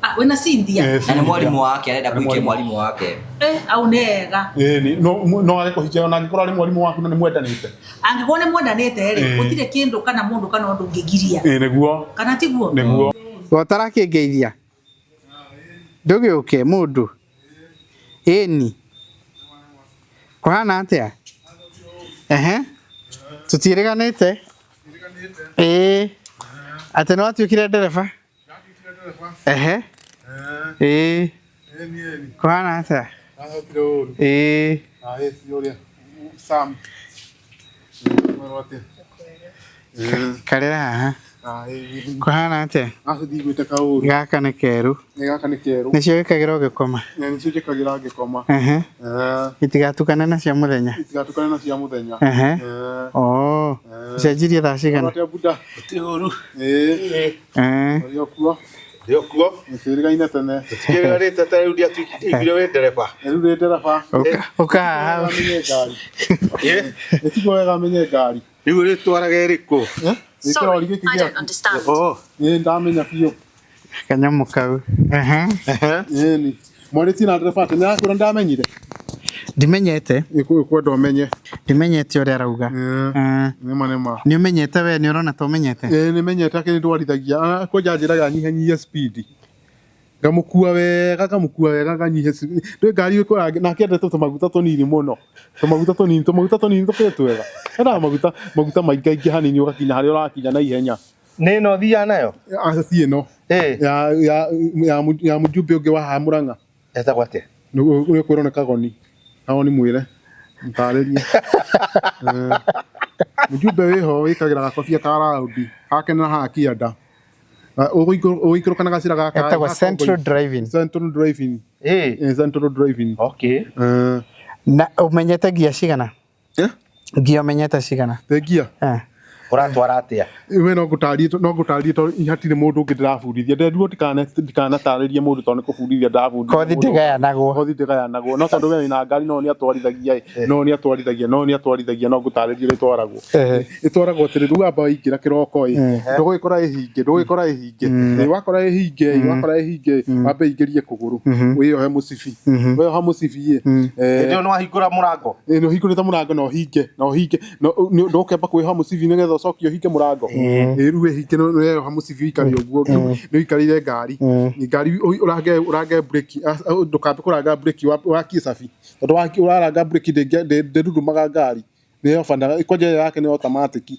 Ah, wĩna Cynthia? Ĩĩ, Na nĩ Cynthia. mwarimũ wake arenda Nĩ kũhikia mwarimũ. mwarimũ wake. Eh, au nĩ ega. Ĩĩ, no age kũhikia ona angĩkorwo arĩ mwarimũ waku na nĩ mwendanĩte Angĩkorwo nĩ mwendanĩte rĩ, Ĩĩ. gũtirĩ kĩndũ kana mũndũ kana ũndũ ũngĩgiria. Ĩĩ, nĩguo Kana tiguo? nĩguo Ũtarakĩngeithia ndũgĩũke mũndũ ĩni kũhana atĩa? Ehe. Tũtiĩrĩganĩte. Ĩĩ. Atĩ nĩ watuĩkire ndereba? Ehe. Ĩĩ. Kũhana atĩa? Ĩĩ. Karĩra haha. Kũhana atĩa? Aca kaũru. Gaka nĩ keru. Gaka nĩ keru. Nĩcio wĩkagĩra ũgĩkoma? Nĩcio njĩkagĩra ngĩkoma. Ehe. Itigatukane na cia mũthenya? Itigatukane na cia mũthenya. Ehe. Oh. Ũcenjirie thaa cigana? Atĩa buda? Gũtirĩ ũru. Ĩĩ. Eh. Ũrĩ o kuo. Ndĩ o kuo. Mũtĩrĩgaine tene. Tũtikĩrĩganĩte ta rĩu ndiatuĩkire wĩ ndereba. Rĩu ndĩ ndereba. Ũka ũka haha. Amenye ngari. Ĩ? Ĩtigwo wega amenye ngari. Rĩu ũrĩtwaraga ĩrĩkũ? Nĩ kĩrori gĩkĩ gĩaku. Oh. Ĩĩ ndamenya biũ. Kanyamũ kau. Ehe. Ĩni. Mwarĩtie na ndereba atĩ nĩarakwĩra ndamenyire. Ndimenyete. Ĩkwenda ũmenye. Ndimenyete ũrĩa arauga. Eh. Nĩma nĩma. Nĩ ũmenyete we nĩ ũrona ta ũmenyete? Ĩĩ nĩmenyete akĩ nĩndwarithagia. Kwanja njĩraga nyihanyihie speed. Ngamũkua wega ngamũkua wega nganyihia speed. Ndũĩ ngari ĩkũra nake endete tũmaguta tũnini mũno. Tũmaguta tũnini tũmaguta tũnini tũkĩrĩ twega. Endaga maguta maguta maingaingĩ hanini ũgakinya harĩa ũrakinya na ihenya. Nĩ ĩno thiaga nayo? Aca ti ĩno. Ya ya ya ya mũjumbe ũngĩ wa haha Mũrang'a. Etagwo atĩa? Ũrĩa ũkwĩrwo nĩ Kagoni. Kagoni mwĩre. Mũtarĩrie. Mũjumbe wĩho wĩkagĩra gakobia ka raundi hake na haha kĩanda. Ũgũikũrũka na gacĩra gaka. Etagwo Central Driving. Central Driving. Ĩĩ. Central Driving. Okay. Na ũmenyete ngia cigana? Ngia ũmenyete cigana? Ngia? Eh. Ũratwara atĩa? We no ngũtarĩrie no ngũtarĩrie tondũ hatirĩ mũndũ ũngĩ ndĩrabundithia. Nderirwo ndikanatarĩrie mũndũ tondũ nĩ kũbundithia ndĩrabundithia. Kothi ndĩgayanagwo. Kothi ndĩgayanagwo. No tondũ we wĩna ngari no nĩatwarithagia ĩ, no nĩatwarithagia, no nĩatwarithagia no ngũtarĩrie ũrĩa ĩtwaragwo. Ĩtwaragwo atĩrĩ, rĩu wamba waingĩra kĩroko ĩ, ndũgũgĩkora ĩhinge, ndũgũgĩkora ĩhinge. Ĩ wakora ĩhinge ĩ, wakora ĩhinge ĩ, wambe ũingĩrie kũgũrũ, wĩyohe mũcibi. Weyoha mũcibi ĩ, Hĩndĩ ĩyo nĩwahingũra mũrango? Ĩ nĩ ũhingũrĩte mũrango na ũhinge, na ũhinge, ndũkĩamba kwĩyoha mũcibi nĩgetha ũcoke ũhinge mũrango. Ĩ rĩu wĩhinge nĩ weyoha mũcibi ũikare ũguo, rĩu nĩ ũikarĩire ngari. Ngari ũrange ũrange breki, ndũkambe kũranga breki wakie cabi. Tondũ waranga breki ndĩrurumaga ngari. Nĩ yobanaga, kwanja ĩyo yake nĩ automatic.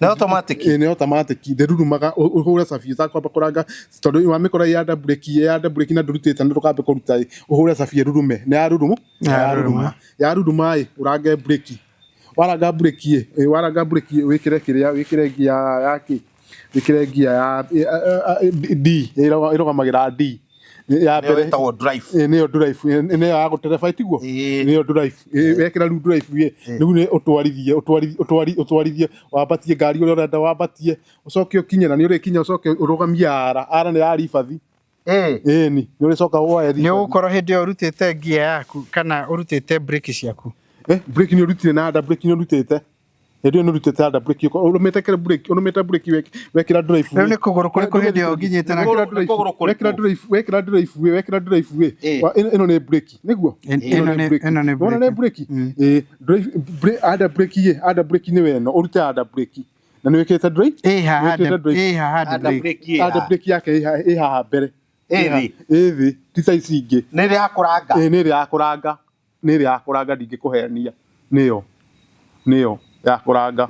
Nĩ automatic? Ĩ nĩ automatic, ndĩrurumaga ũhũre cabi ũtakwamba kũranga tondũ wamĩkora ĩ under breki, ĩ under breki na ndũrutĩte ndũkambe kũruta ĩ, ũhũre cabi ĩrurume. Nĩ yaruruma? Yaruruma. Yaruruma ĩ, ũrange breki. Waranga breki ĩ, waranga breki wĩkĩre kĩrĩa, wĩkĩre ngia ya kĩ, wĩkĩre ngia ya D, ĩrũgamagĩra D. Ya mbere ĩtagwo drive. Ĩ nĩyo drive, nĩyo ya gũtereba tiguo? Nĩyo drive. Wekĩra rĩu drive ĩ, rĩu nĩ ũtwarithie, ũtwarithie, wambatie ngari ũrĩa ũrenda wambatie, ũcoke ũkinye na nĩ ũrĩkinya ũcoke ũrũgamie ara, ara nĩ ya ribathi. Ĩni, nĩ ũrĩcoka woe Nĩ ũgũkorwo hĩndĩ ĩyo ũrutĩte ngia yaku kana ũrutĩte breki ciaku. Breki nĩ ũrutire na under breki nĩ ũrutĩte. Hĩndĩ ĩyo nĩ ũrutĩte under breki, ũrũmĩte kĩrĩa breki, ũrũmĩte breki wekĩra drive. Rĩu nĩ kũgũrũ kũrĩkũ hĩndĩ ĩyo nginyĩte na Wekĩra drive, wekĩra drive, wekĩra drive ĩ, ĩno nĩ breki, nĩguo? Ĩno nĩ Wona nĩ breki? Ĩ, drive under breki ĩ, under breki nĩ ĩno, ũrute under breki. Na nĩ wĩkĩrĩte drive? Ĩ haha ĩ haha breki. Under breki yake ĩ haha mbere. Ĩ thĩ. Ĩ thĩ, ti ta ici ingĩ. Nĩ ĩrĩa ya kũranga? Ĩ nĩ ĩrĩa ya kũranga. Nĩ ĩrĩa ya kũranga ndingĩkũhenia. Nĩyo. Nĩyo ya kũranga.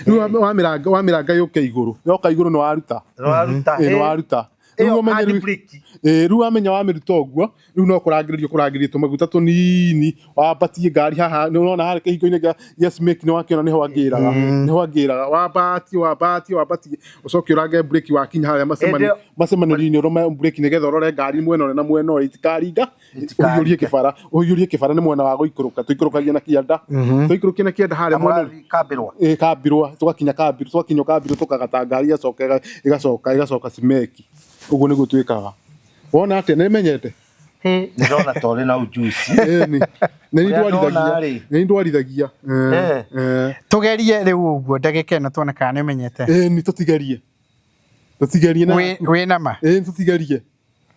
Rĩu wamĩranga wamĩranga yũke igũrũ. Yoka igũrũ nĩ waruta. Nĩ waruta. Ĩ nĩ waruta. Rĩu ũmenye rĩu rĩu wamenya wamĩruta ũguo, rĩu no kũrangĩrĩria ũkũrangĩrĩria tũmaguta tũnini, wambatie ngari haha, nĩ ũrona harĩa kĩhingo-inĩ kĩa Yes Make nĩ wakĩona nĩho angĩraga, nĩho angĩraga, wambatie wambatie wambatie, ũcoke ũrange breki wakinya harĩa macemanĩrio-inĩ ũrũme breki nĩgetha ũrore ngari mwena ũrĩa na mwena ũrĩa itikaringa, ũhiũrie kĩbara, ũhiũrie kĩbara nĩ mwena wa gũikũrũka, tũikũrũkagia na kĩanda, tũikũrũkie na kĩanda harĩa mwena Kambĩrwa. Ĩ kambirwa, tũgakinya kambirwa, twakinya kambirwa tũkagata ngari ĩgacoka ĩgacoka ĩgacoka cimeki. Ũguo nĩguo twĩkaga. Wona atĩa nĩ menyete? Ndĩrona ta ũrĩ na ujuzi. Ĩni. Nĩ ndwarithagia. Nĩ ndwarithagia. Tũgerie rĩu ũguo ndagĩka ĩno tuone kana nĩ ũmenyete. Ĩni tũtigerie. Tũtigerie na. Wĩ na ma? Ĩni tũtigerie.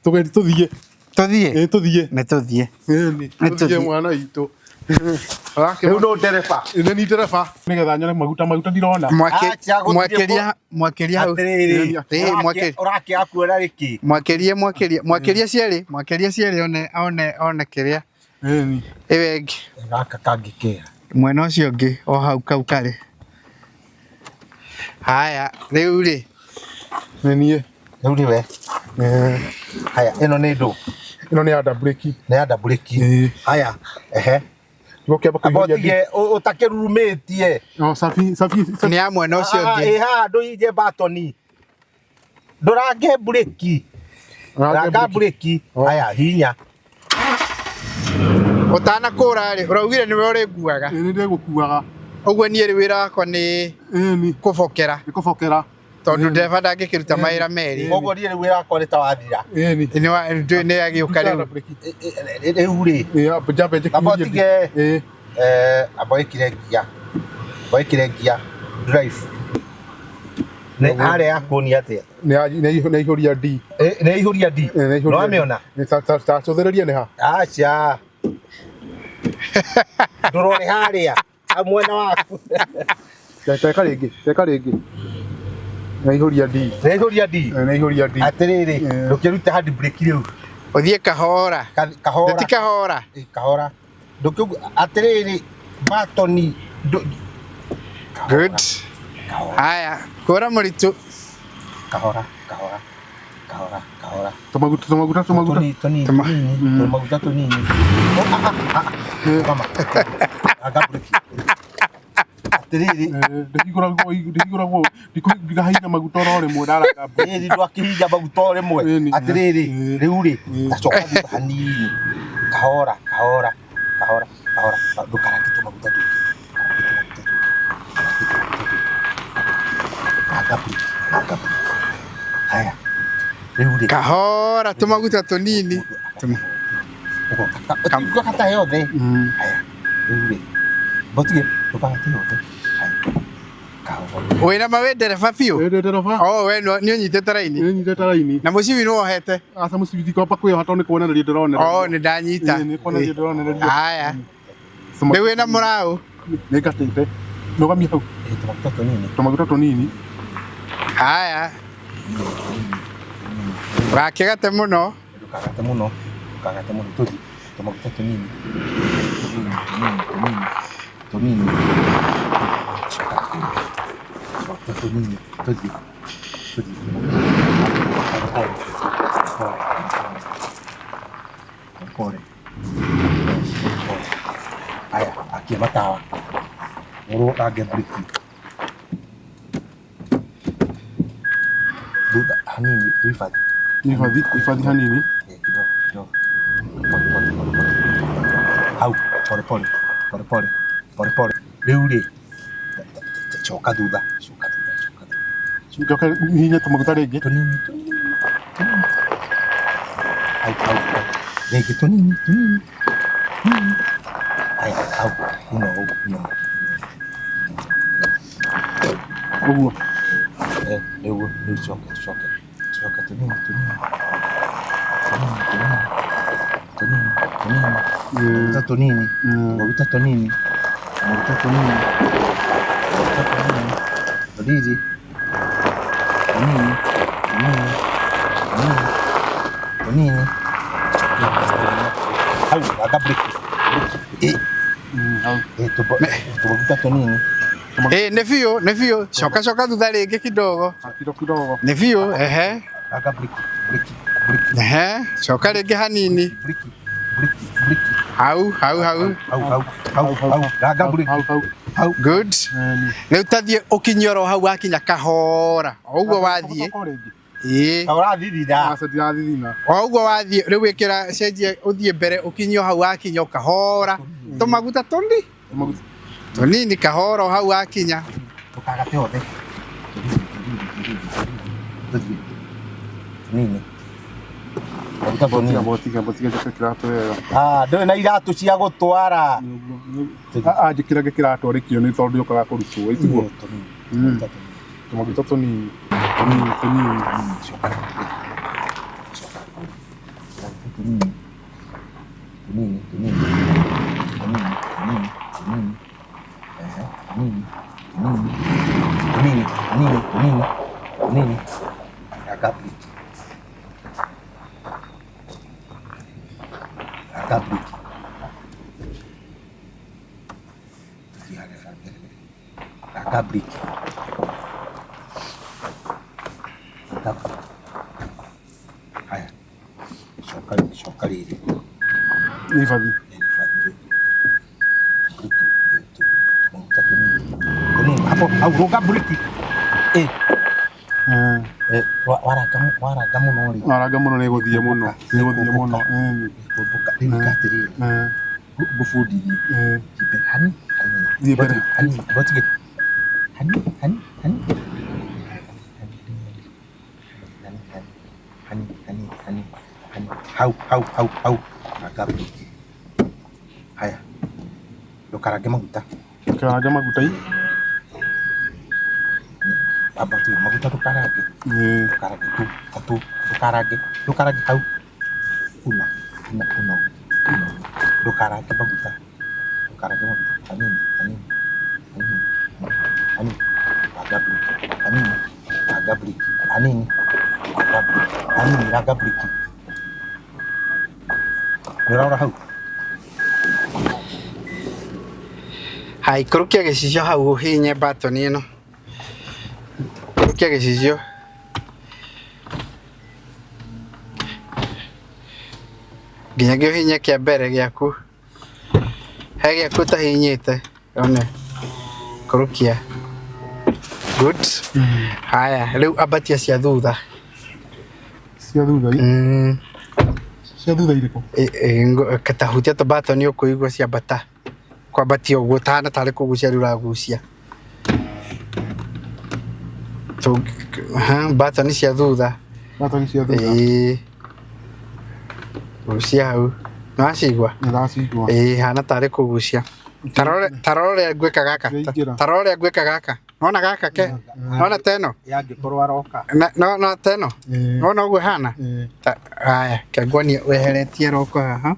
Tũgerie tũthiĩ. Tũthiĩ? Ĩni tũthiĩ. Nĩ tũthiĩ. Ĩni tũthiĩ mwana witũ. Rĩu no ndereba. Nĩ ni ndereba. Nĩgetha nyone maguta maguta ndirona. Mwakĩria mwakĩria hau. Atĩrĩrĩ, ũrakĩaga kuona rĩkĩ? Mwakĩrie mwakĩrie mwakĩrie cierĩ mwakĩrie cierĩ one one one kĩrĩa. Ĩni. Ĩyo ĩngĩ. Gaka kangĩ kega. Mwena ũcio ũngĩ o hau kau karĩ. Haya, rĩu rĩ, Nĩ niĩ. Rĩu nĩwe. Haya, ĩno nĩ ndũ? Ĩno nĩ ya breki. Nĩ ya breki. Haya, ehe. Gũkĩamba Amba kũihũria ũtige ũtakĩrurumĩtie. Oh, safi safi. Nĩ ya mwena ũcio ũngĩ. Ĩ haha ndũhinje batoni. Ndũrange breki. Ranga breki. Haya, hinya. Ũtanakũra rĩ, ũraugire nĩwe ũrĩnguaga. Ĩ, nĩ ndĩgũkuaga. Ũguo niĩ rĩ wĩra wakwa nĩ kũbokera. Nĩ kũbokera. Tondũ ndereba ndangĩkĩruta mawĩra merĩ. Koguo niĩ rĩu wĩra wakwa nĩ ta wathira. Nĩ nĩ agĩũka rĩu. Rĩu rĩ. Njambe njĩkĩrie. Amba ũtige. Amba wĩkĩre ngia. Amba wĩkĩre ngia. Drive. Nĩ harĩa ya kuonia atĩa? Nĩ aihũria D. Nĩ aihũria D. Nĩ wamĩona? Tacũthĩrĩria nĩ ha? Aca. Ndũrore harĩa. Hau mwena waku. Teka rĩngĩ, teka rĩngĩ. Nĩ aihũria D. Nĩ aihũria D. Nĩ aihũria D. Atĩrĩrĩ, ndũkĩrute hand brake rĩu. Ũthiĩ kahora. Kahora. Ti kahora. Kahora. Ndũkĩu atĩrĩrĩ, batoni. Good. Haya, kũra mũritũ. Kahora, kahora. Kahora, kahora. Tũmaguta, tũmaguta, tũmaguta. Tũnini, tũnini, tũmaguta tũnini. Mama. Anga breki. Atĩrĩrĩ. Ndĩhingũragwo, ndĩhingũragwo, ndikũhihinya maguta oro rĩmwe ndaranga breki. Ĩni ndwakĩhihinya maguta o rĩmwe. Atĩrĩrĩ, rĩu rĩ, tacoka thutha hanini. Kahora, kahora, kahora, kahora. Ndũkarange tũmaguta tũingĩ. Karange tũmaguta tũingĩ. Karange tũmaguta tũingĩ. Ranga breki, ranga breki. Haya. Rĩu rĩ. Kahora tũmaguta tũnini. Ũgakata yothe. Haya. Rĩu rĩ. Mbotige, ndũkagate yothe. Haya. Kahora. Wĩna ma wĩ ndereba biũ? Wĩ ndereba. Oh, we nĩ ũnyitĩte raini? Nĩ nyitĩte raini. Na mũcibi nĩ wohete? Aca mũcibi ndikwamba kwĩyoha tondũ nĩ kuonereria ndĩronereria. Oh, nĩ ndanyita. Ĩĩ, nĩ kuonereria ndĩronereria. Haya. Rĩu wĩna mũraũ? Nĩ ngatĩte. Rũgamia hau. Tũmaguta tũnini. Tũmaguta tũnini. Haya. Ũgakĩgate mũno. Ndũkagate mũno. Ndũkagate mũno. Tũthiĩ. Tũmaguta tũnini. Tũnini, tũnini, tũnini. Tũnini. Tũmaguta tũnini. Tũthiĩ. Tũthiĩ. Pole pole. Pole. Pole. Haya, akia matawa. Ũrũrange breki. Thutha hanini, hifadhi. Hifadhi, hifadhi hanini. Kidogo, kidogo. Pole pole pole pole. Hau, pole pole. Pole pole. Pole pole. Rĩu rĩ, coka thutha, coka thutha, coka thutha. Njoke hihinye tũmaguta rĩngĩ. Tũnini, tũnini, tũnini. Hau, hau, hau. Rĩngĩ tũnini, tũnini. Tũnini. Haya, hau, ino ũguo, ino. Ũguo. Rĩu, rĩu coke, coke. Coke tũnini, tũnini. Tũnini, tũnini. Tũnini, tũnini. Tũmaguta tũnini. Tũmaguta tũnini. Tũmaguta tũnini. Tũmaguta tũnini. Tũnini. Tũnini, tũnini, tũnini, tũnini. Hau, ranga breki. Breki. Ĩ, tũmaguta tũnini. Ĩ, nĩ biũ, nĩ biũ. Coka coka thutha rĩngĩ kidogo. Kidogo. Nĩ biũ, ehe. Ranga breki, breki, breki. Ehe, coka rĩngĩ hanini. Breki, breki, breki. Hau, hau, hau. Hau, hau, hau, hau. Ranga breki. Hau, hau. Hau. Good. Rĩu tathiĩ ũkinye oro hau wakinya kahora. O ũguo wathiĩ. Ĩĩ. Ũrathithina. Aca ndirathithina. O ũguo wathiĩ rĩu wĩkĩra cenjia ũthiĩ mbere ũkinye o hau wakinya o kahora. Tũmaguta tũni. Tũnini kahora o hau wakinya. Ndũkagate yothe. Tũnini, tũnini, tũnini, tũnini. Tũnini. Maguta tũnini. Botiga, botiga njĩkĩre kĩratũ wega. Ah, ndũrĩ na iratũ cia gũtwara. Njĩkĩra kĩratũ arĩkio nĩ tondũ yũkaga kũrutwo, ĩtiguo? Tũmaguta tũnini. Tũnini, tũnini. Tũnini. Tũnini, tũnini. Tũnini, tũnini, tũnini. Ehe, tũnini, tũnini. Tũnini, tũnini, tũnini, tũnini. Ranga breki. Ranga breki. Ranga breki. Ranga breki. Haya. Coka coka rĩrĩ. Nĩ bathi. Nĩ bathi rĩrĩ. Breki. Tũmaguta tũnini. Tũnini. Hapo hau rũnga breki. Eh. Eh, waranga waranga mũno rĩ. Waranga mũno nĩ gũthiĩ mũno. Nĩ gũthiĩ mũno. Kũmbũka. Rĩu ĩka atĩrĩrĩ. Ngũbundithie. Thiĩ mbere hani hanini. Thiĩ mbere. Hanini. Ngotige. Hani hani hani. Hani hani hani hani hani hani. Hau hau hau hau. Ranga breki. Haya. Ndũkarange maguta. Ndũkarange maguta i. Amba tu maguta ndũkarange. Ndũkarange tu ta tu ndũkarange ndũkarange hau. Una una una una. Ndũkarange maguta. Ndũkarange maguta. Hanini hanini hanini hanini. Ranga breki. Hanini. Ranga breki. Hanini. Ranga breki. Hanini ranga breki. Nĩ ũrarora hau? Haya, ikũrũkia gĩcicio hau ũhihinye button ĩno. Ikũrũkia gĩcicio. Nginyagia ũhihinye kĩa mbere gĩaku. He gĩaku ũtahihinyĩte one. Ikũrũkia. Good. Haya, rĩu ambatia cia thutha. Cia thutha i? Cia thutha irĩkũ? Tahutia tũ button ũkũigua ciambata. Kwambatia ũguo tahana tarĩ kũgucia rĩu ũragucia. Button cia thutha. Button cia thutha. Ĩĩ. Gucia hau. Nĩwacigua? Nĩndacigua. Ĩĩ hana tarĩ kũgucia. Tarora ũrĩa ngwĩka gaka. Tarora ũrĩa ngwĩka gaka. Nona gaka ke? Nona teno? Yangĩkorwo aroka. No teno? Nona ũguo ĩhana? Haya, kĩanguonie weheretie roko haha.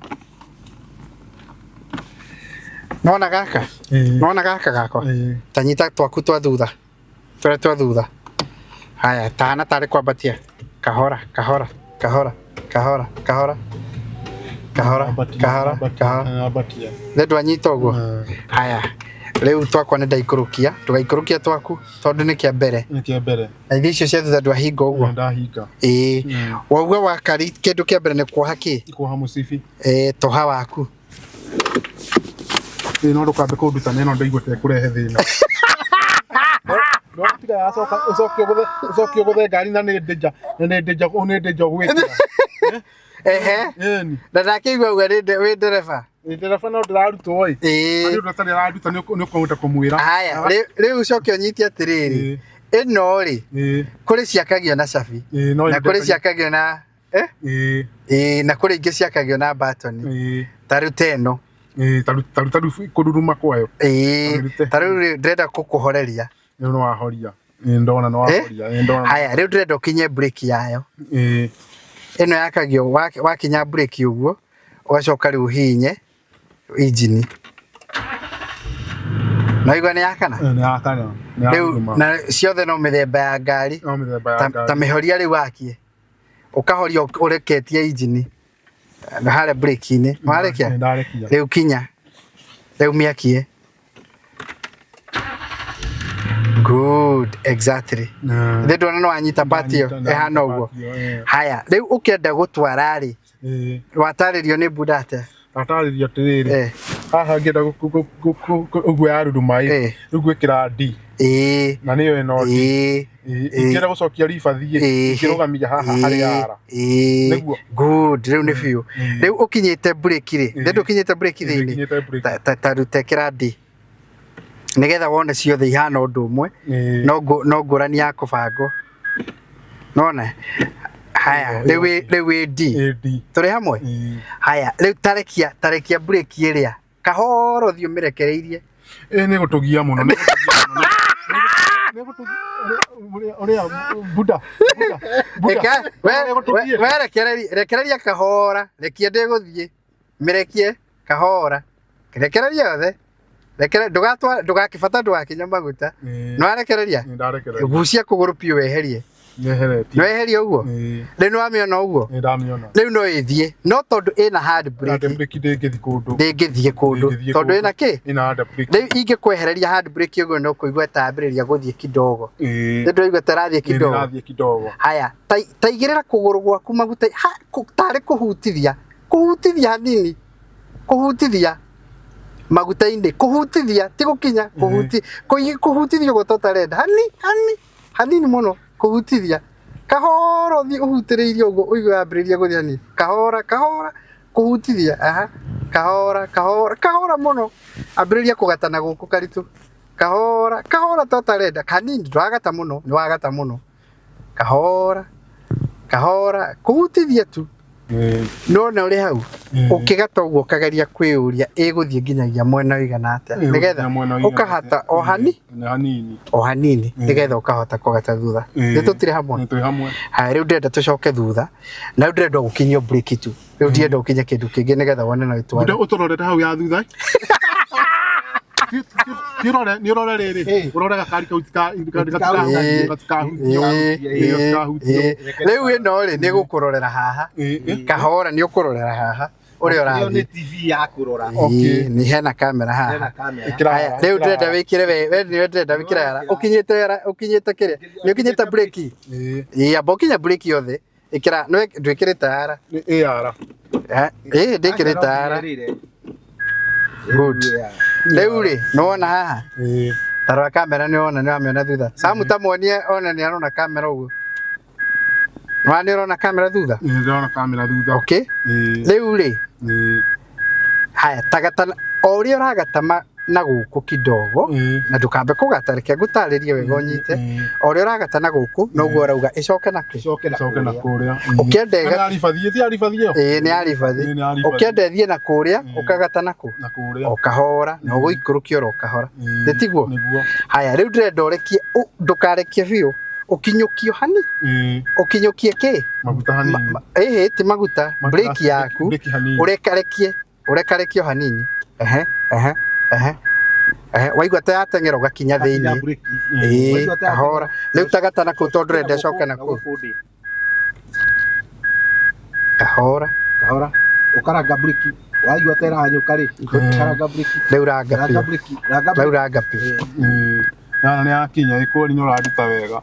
Nona gaka? Nona gaka gakwa? Ta nyita twaku twa thutha. Tũrĩa twa thutha. Haya, tahana tarĩ kwambatia. Kahora, kahora, kahora, kahora, kahora. Kahora, kahora, kahora. Nĩ ndwanyita ũguo? Haya, rĩu twakwa nĩ ndaikũrũkia. Ndũgaikũrũkie twaku tondũ nĩ kĩa mbere. Nĩ kĩa mbere. Na ithe icio cia thutha ndwahinga ũguo? Ndahinga. Ĩĩ. Wauga wakari kĩndũ kĩa mbere nĩ kuoha kĩ? Kuoha mũcibi. Ĩĩ, toha waku. Ĩĩ no ndũkambe kũnduta nĩ ĩno ndaigua ta ĩkũrehe thĩna. No tiga yacoka ũcoke ũgũthe ũcoke ũgũthe ngari na nĩ ndĩnja na nĩ ndĩnja nĩ ndĩnja ũgwĩkĩra. Ehe. Na ndakĩigua uga wĩ ndereba. Ndereba no ndĩrarutwo ĩ. Ĩĩ. Harĩ ũndũ atarĩ araruta nĩ ũkũhota kũmwĩra. Haya, rĩu ũcoke ũnyite atĩrĩrĩ. Ĩno rĩ, kũrĩ ciakagio na cabi. Na kũrĩ ciakagio na Ĩĩ, na kũrĩ ingĩ ciakagio na button. Ta rĩu ta ĩno. Ĩĩ, ta rĩu kũruruma kwayo. Ĩĩ, ta rĩu rĩ, ndĩrenda gũkũhoreria. Rĩu nĩ wahoria. Ĩĩ, ndona nĩ wahoria. Ĩĩ, ndona. Haya, rĩu ndĩrenda ũkinye breki yayo. Ĩĩ. Ĩno yakagio wakinya breki ũguo, ũgacoka rĩu ũhihinye injini. Naigua nĩ yakana? Nĩ yakana. Nĩ Rĩu yaruruma. na ciothe no mĩthemba ya ngari. No mĩthemba ya ngari. Ta mĩhoria rĩu wakie. Ũkahoria ũreketie injini. Na harĩa breki-inĩ. Warekia? Ndarekia. Rĩu kinya. Rĩu mĩakie. Good, exactly. Nĩ ndona nĩ wanyita part ĩyo ĩhana ũguo. Haya, rĩu ũkĩenda gũtwara rĩ, watarĩrio nĩ Buda atĩa? Watarĩrio atĩrĩrĩ, haha ngĩenda ũguo yaruruma ĩ, rĩu ngwĩkĩra D. Na nĩyo ĩno D. Ingĩenda gũcokia ribathi ĩ, ingĩrũgamia haha harĩ R. Nĩguo. Good, rĩu nĩ biũ. Rĩu ũkinyĩte breki rĩ, nĩ ndũkinyĩte breki thĩinĩ? Ta rute ĩkĩra D. Nĩgetha wone ciothe ihana ũndũ ũmwe, no ngũrani ya kũbangwo. Nona? Haya, rĩu wĩ D. Tũrĩ hamwe? Haya, rĩu tarekia, tarekia breki ĩrĩa. Kahora ũthiĩ ũmĩrekereirie. Ĩ nĩ gũtũgia mũno, nĩ gũtũgia mũno. Ũrĩa Buda, Buda, Buda. We rekereria, rekereria kahora, rekia ndĩgũthiĩ. Mĩrekie kahora. Rekereria yothe. Rekere ndũgatwa ndũgakĩbata ndũgakinya maguta. Nĩ warekereria? Nĩ ndarekereria. Gucia kũgũrũ biũ weherie. Nyeheretie. Nĩweheria ũguo? Ĩĩ. Rĩu nĩwamĩona ũguo? Nĩ ndamĩona. Rĩu no ĩthiĩ no tondũ ĩna hand brake Hand brake ndĩngĩthiĩ kũndũ. Ndĩngĩthiĩ kũndũ Ndĩngĩthiĩ tondũ kũndũ. ĩna kĩ? Ĩna hand brake. Rĩu ingĩkwehereria hand brake ũguo no kũigua ta yambĩrĩria gũthiĩ kidogo. Ĩĩ. Nĩ ndĩraigua ta ĩrathiĩ Ĩĩ, kidogo. nĩĩrathiĩ kidogo. Haya, ta igĩrĩra kũgũrũ gwaku maguta ha, tarĩ kũhutithia, kũhutithia hanini, kũhutithia maguta-inĩ, kũhutithia ti gũkinya, kũhuti, kũhutithia ũguo ta ũtarenda, hani hani hanini mũno kũhutithia, kahora ũthiĩ ũhutĩrĩirie ũguo ũigue yambĩrĩria gũthiĩ hanini, kahora kahora kũhutithia, aha, kahora kahora kahora mũno, ambĩrĩria kũgata na gũkũ karitũ, kahora kahora ta ũtarenda, hanini, ndũragata mũno, nĩ wagata mũno. Kahora kahora kũhutithia tu nona ũrĩ hau ũkĩgata ũguo ũkageria kwĩyũria ĩgũthiĩ nginyagia mwena ũigana atĩa nĩgetha ũkahata o hani hanini o hanini nĩgetha ũkahota kũgata thutha. Nĩ tũtirĩ hamwe? Nĩ tũrĩ hamwe. Haya, rĩu ndĩrenda tũcoke thutha na rĩu ndĩrenda gũkinyio breki tu, rĩu ndirenda gũkinya kĩndũ kĩngĩ nĩgetha wone no ĩtware. Bude ũtũrorete hau ya thutha. Ti ũrore, nĩ ũrore rĩrĩ. Ũrore gakari kau gatikahutio. Gatikahutio. Rĩu ĩno rĩ nĩ gũkũrorera haha kahora, nĩ ũkũrorera haha ũrĩa Ĩyo nĩ ũrathiĩ. TV ya kũrora. Ĩĩ, nĩ hena kamera haha. Hena kamera. Ĩkĩra Haya, haha, rĩu ĩkĩra ndĩrenda haha. wĩkĩre we we nĩwe ndĩrenda wĩkĩre yara ũkinyĩte yara ũkinyĩte kĩrĩa nĩ ũkinyĩte breki. Ĩĩ. Ĩĩ, amba ũkinya breki yothe ĩkĩra nĩwe ndwĩkĩrĩte yara. Nĩ ĩ yara. Ĩĩ ndĩkĩrĩte yara. Good. Rĩu rĩ nĩwona haha Ĩĩ. ta rora kamera nĩ wona nĩ wamĩona thutha. Samu ta muonie ona nĩ arona kamera ũguo. Nĩwona nĩ ũrona kamera thutha? Nĩ ndĩrona kamera thutha. Okay. Ĩĩ. Rĩu rĩ Ĩĩ. haya tagata o ũrĩa ũragata na gũkũ kidogo na ndũkambe kũgata, reke ngũtarĩrie wega ũnyite. O ũrĩa ũragata na gũkũ noguo ũrauga ĩcoke na kĩ? Ĩcoke na kũrĩa. Ũkĩenda Nĩ aribathi, ti aribathi ĩyo? Ĩĩ nĩ aribathi. Ĩĩ, nĩ aribathi. Ũkĩenda ĩthiĩ na kũrĩa ũkagata na kũ? Na kũrĩa. O kahora na ũgũikũrũkia oro kahora. Nĩ tiguo? Nĩguo. Haya rĩu ndĩrenda ũrekie ndũkarekie biũ, ũkinyũkio hani. Ũkinyũkie kĩ? Maguta hanini. Ĩhĩ ti maguta, breki yaku Breki hanini. ũrekarekie ũrekarekie o hanini. Ehe ehe ehe ehe waigua ta yateng'era ũgakinya thĩinĩ. Ĩĩ kahora. Rĩu tagata na kũu tondũ ndũrenda ĩcoke na kũu. Kahora. Kahora. Ũkaranga breki. Waigua ta ĩrahanyũka rĩ, ũkaranga breki. Rĩu ranga Ranga biũ. breki, ranga Rĩu ranga biũ. Na nĩ yakinya ĩkũri nĩ ũranduta wega.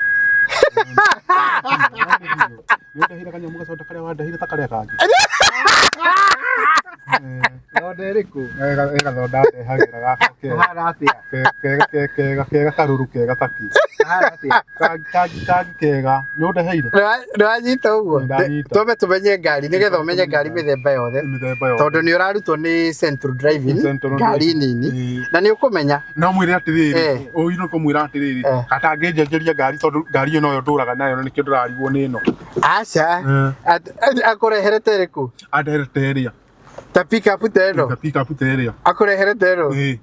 Nĩ ũndehire kanyamũ gacoda karĩa wandehire ta karĩa kangĩ. Thonda ĩrĩkũ? Ĩ gathonda ndehagĩra gaka kega. Kahana atĩa? Kega kega kega kega karũrũ kega taki. Kahana atĩa? Kangi kangi kega. Nĩ ũndeheire? Nĩwanyita ũguo? Nĩndanyita. Twambe tũmenye ngari nĩgetha ũmenye ngari mĩthemba yothe. Mĩthemba yothe. Tondũ nĩ ũrarutwo nĩ Central Driving Central ngari Driving. nini na nĩ ũkũmenya. No mwĩre atĩrĩrĩ, ũyũ no kũmwĩra atĩrĩrĩ, atangĩnjenjeria ngari tondũ ngari ĩyo noyo ndũraga nayo na nĩkĩo ndĩrarigwo nĩ ĩno. Aca. Akũreherete ĩrĩkũ? Andeherete ĩrĩa. Ta pick up ta ĩno? Ta pick up ta ĩrĩa. Akũreherete ĩno? Ĩĩ.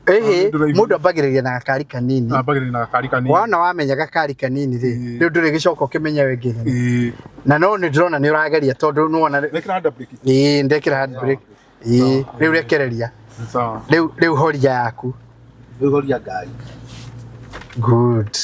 Ĩhĩ, mũndũ ambagĩrĩria na gakari kanini. Ambagĩrĩria na gakari kanini. Wona wamenya gakari kanini rĩ, rĩu ndũrĩ gĩcoka ũkĩmenya we ĩngĩ nene. Ĩĩ. Na no nĩ ndĩrona nĩ ũrageria tondũ nĩwona. Ndekĩra hand brake. Ĩĩ, ndekĩra hand brake. Ĩĩ, rĩu rekereria. Sawa. Rĩu rĩu horia yaku. Rĩu horia ngari. Good.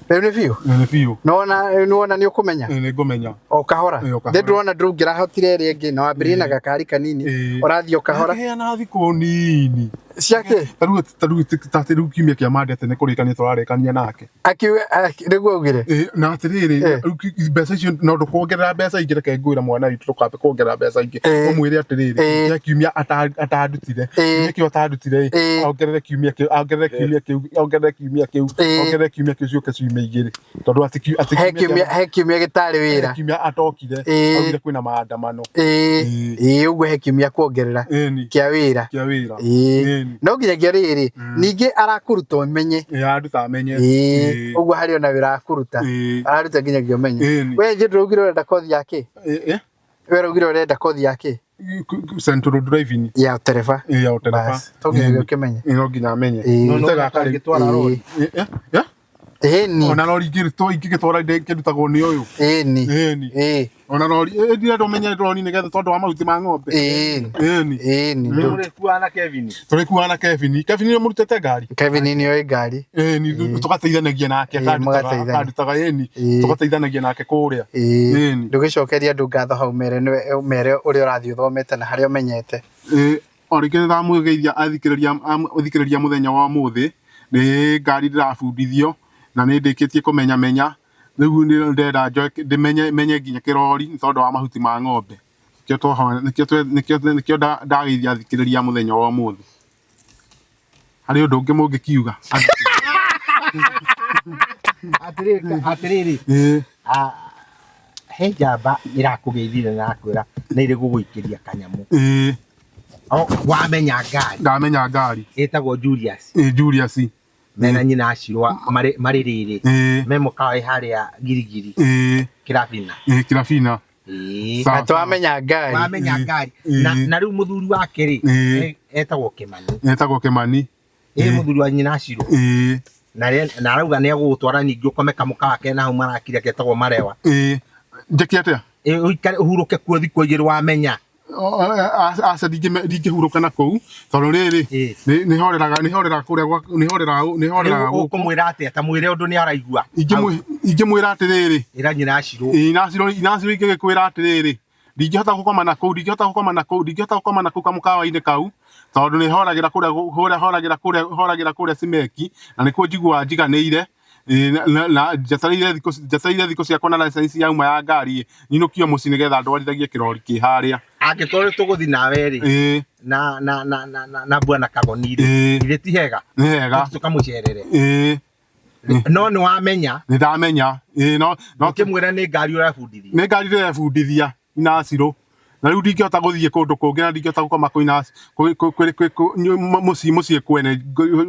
Rĩu nĩ biũ? Nĩ biũ. Nĩwona nĩwona nĩ ũkũmenya? Nĩ ngũmenya. O kahora. Ĩĩ, o kahora. Nĩ ndĩrona ndũngĩrahotire ĩrĩa ĩngĩ na wambĩrĩrie na gakari kanini. Ũrathiĩ o kahora. Akĩheana thikũ nini. Ciake? Tarĩu tarĩu ta rĩu kiumia kĩa mandete nĩ kũrĩkania tũrarĩkania nake. Akiuga nĩguo augire. Ĩĩ, na atĩrĩrĩ, rĩu mbeca icio no ndũkuongerera mbeca ingĩ, reke ngwĩra mwana witũ ndũkambe kuongerera mbeca ingĩ. Ũmwĩre atĩrĩrĩ, kĩa kiumia atandutire, kiumia kĩu atandutire ĩ, ongerere kiumia kĩu, ongerere kiumia kĩu, ongerere kiumia kĩu, ongerere kiumia kĩu ciũke ciumia igĩrĩ. Tondũ atĩ atĩ He kiumia he kiumia gĩtarĩ wĩra. He kiumia atokire, augire kwĩna maandamano. Ĩĩ, ĩĩ ũguo he kiumia kuongerera kĩa wĩra. Kĩa wĩra. Ĩĩ. No nginyagia rĩrĩ, ningĩ arakũruta ũmenye. Ĩĩ, aranduta amenye. Ĩĩ, ũguo harĩ ona wĩra akũruta. Araruta nginyagia ũmenye. We ithuĩ ndũraugire ũrenda kothi ya kĩ? We ũraugire ũrenda kothi ya kĩ? Central driving. Ya ũtereba. Ya ũtereba. Bas, to nginyagia ũkĩmenye. No nginya amenye. Ĩĩ. No no Angĩtwara rori. Ĩni. Ona rori ingĩgĩtwara ingĩrutagwo nĩ ũyũ. Ĩni. Ĩni. Ĩĩ. Ona rori ndirenda ũmenye rori nĩgetha tondũ wa mahuti ma ng'ombe. Ĩĩ. Ĩni. Ĩni. Tũrĩkuaga na Kevin. Tũrĩkuaga na Kevin. Kevin nĩ mũrutĩte ngari. Kevin nĩ oĩ ngari. Ĩni tũgateithanagia nake Ĩĩ, akandutaga mũgateithania. akandutaga ĩni Ĩĩ. tũgateithanagia nake kũrĩa. Ĩĩ. Ĩni. Ndũgĩcokeria andũ ngatho hau mere nĩwe mere ũrĩa ũrathiĩ ũthomete na harĩa ũmenyete. Ĩĩ, o rĩngĩ nĩndamũgeithia athikĩrĩria athikĩrĩria mũthenya wa ũmũthĩ nĩ ngari ndĩrabundithio na nĩ ndĩkĩtie kũmenya menya rĩu nĩ ndĩrenda njoe ndĩmenye menye nginya kĩrori nĩ tondũ wa mahuti ma ng'ombe nĩkĩo twahoya nĩkĩo nĩkĩo nĩkĩo ndageithia athikĩrĩria mũthenya wa ũmũthĩ. Harĩ ũndũ ũngĩ mũngĩkiuga? Atĩrĩrĩ, atĩrĩrĩ. Ĩĩ. Ah, he njamba ĩrakũgeithire na ĩrakwĩra nĩ ĩrĩ gũgũikĩria kanyamũ. Ĩĩ. O, wamenya ngari. Ndamenya ngari. Ĩtagwo Julius. Ĩĩ, Julius. Mena nyina Shirwa marĩ marĩ rĩrĩ. Ĩĩ. Me mũkawa wĩ harĩa Girigiri. Ĩĩ. Kĩrabina. Ĩĩ, Kĩrabina. Ĩĩ. Sawa, Na twamenya ngari. Wamenya ngari. Na na rĩu mũthuri wake rĩ Ĩĩ. etagwo Kĩmani. Etagwo Kĩmani. Ĩĩ mũthuri wa nyina Shirwa. Ĩĩ. Na na arauga nĩ egũgũtwara ningĩ ũkome kamũkawa kena hau marakire ketagwo Marewa. Ĩĩ. Njĩke atĩa? Ĩĩ ũikare ũhurũke kuo thikũ igĩrĩ wamenya. Aca ndingĩhurũka na kũu tondũ rĩrĩ nĩ horeraga nĩ horeraga kũrĩa nĩ horeraga nĩ horeraga Rĩu ũkũmwĩra atĩa ta mwĩre ũndũ nĩ araigua. Ingĩmwĩra atĩrĩrĩ. Ĩra nyina Shirũ. Ĩĩ Nacirũ Nacirũ ingĩgĩkwĩra atĩrĩrĩ ndingĩhota gũkoma na kũu ndingĩhota gũkoma na kũu ndingĩhota gũkoma na kũu kamũkawa-inĩ kau tondũ nĩ horagĩra kũrĩa kũrĩa horagĩra kũrĩa horagĩra kũrĩa Cimeki na nĩkuo njiguaga njiganĩire. Na njetereire thikũ njetereire thikũ ciakwa na license yauma ya ngari nyinũkio mũciĩ nĩgetha ndwarithagie kĩrori kĩ harĩa. Angĩkorwo tũgũthiĩ nawe rĩ Ĩĩ. na na na na na, na bwana Kagoni rĩ githĩ ti hega? Nĩ hega. Tũkamũcerere. Ĩĩ. No nĩ wamenya. Nĩ ndamenya. Ĩĩ no no ũkĩmwĩra nĩ ngari ũrebundithia. Nĩ ngari ndĩrebundithia Inacirũ. Na rĩu ndingĩhota gũthiĩ kũndũ kũngĩ na ndingĩhota gũkoma kũ mũciĩ mũciĩ kwene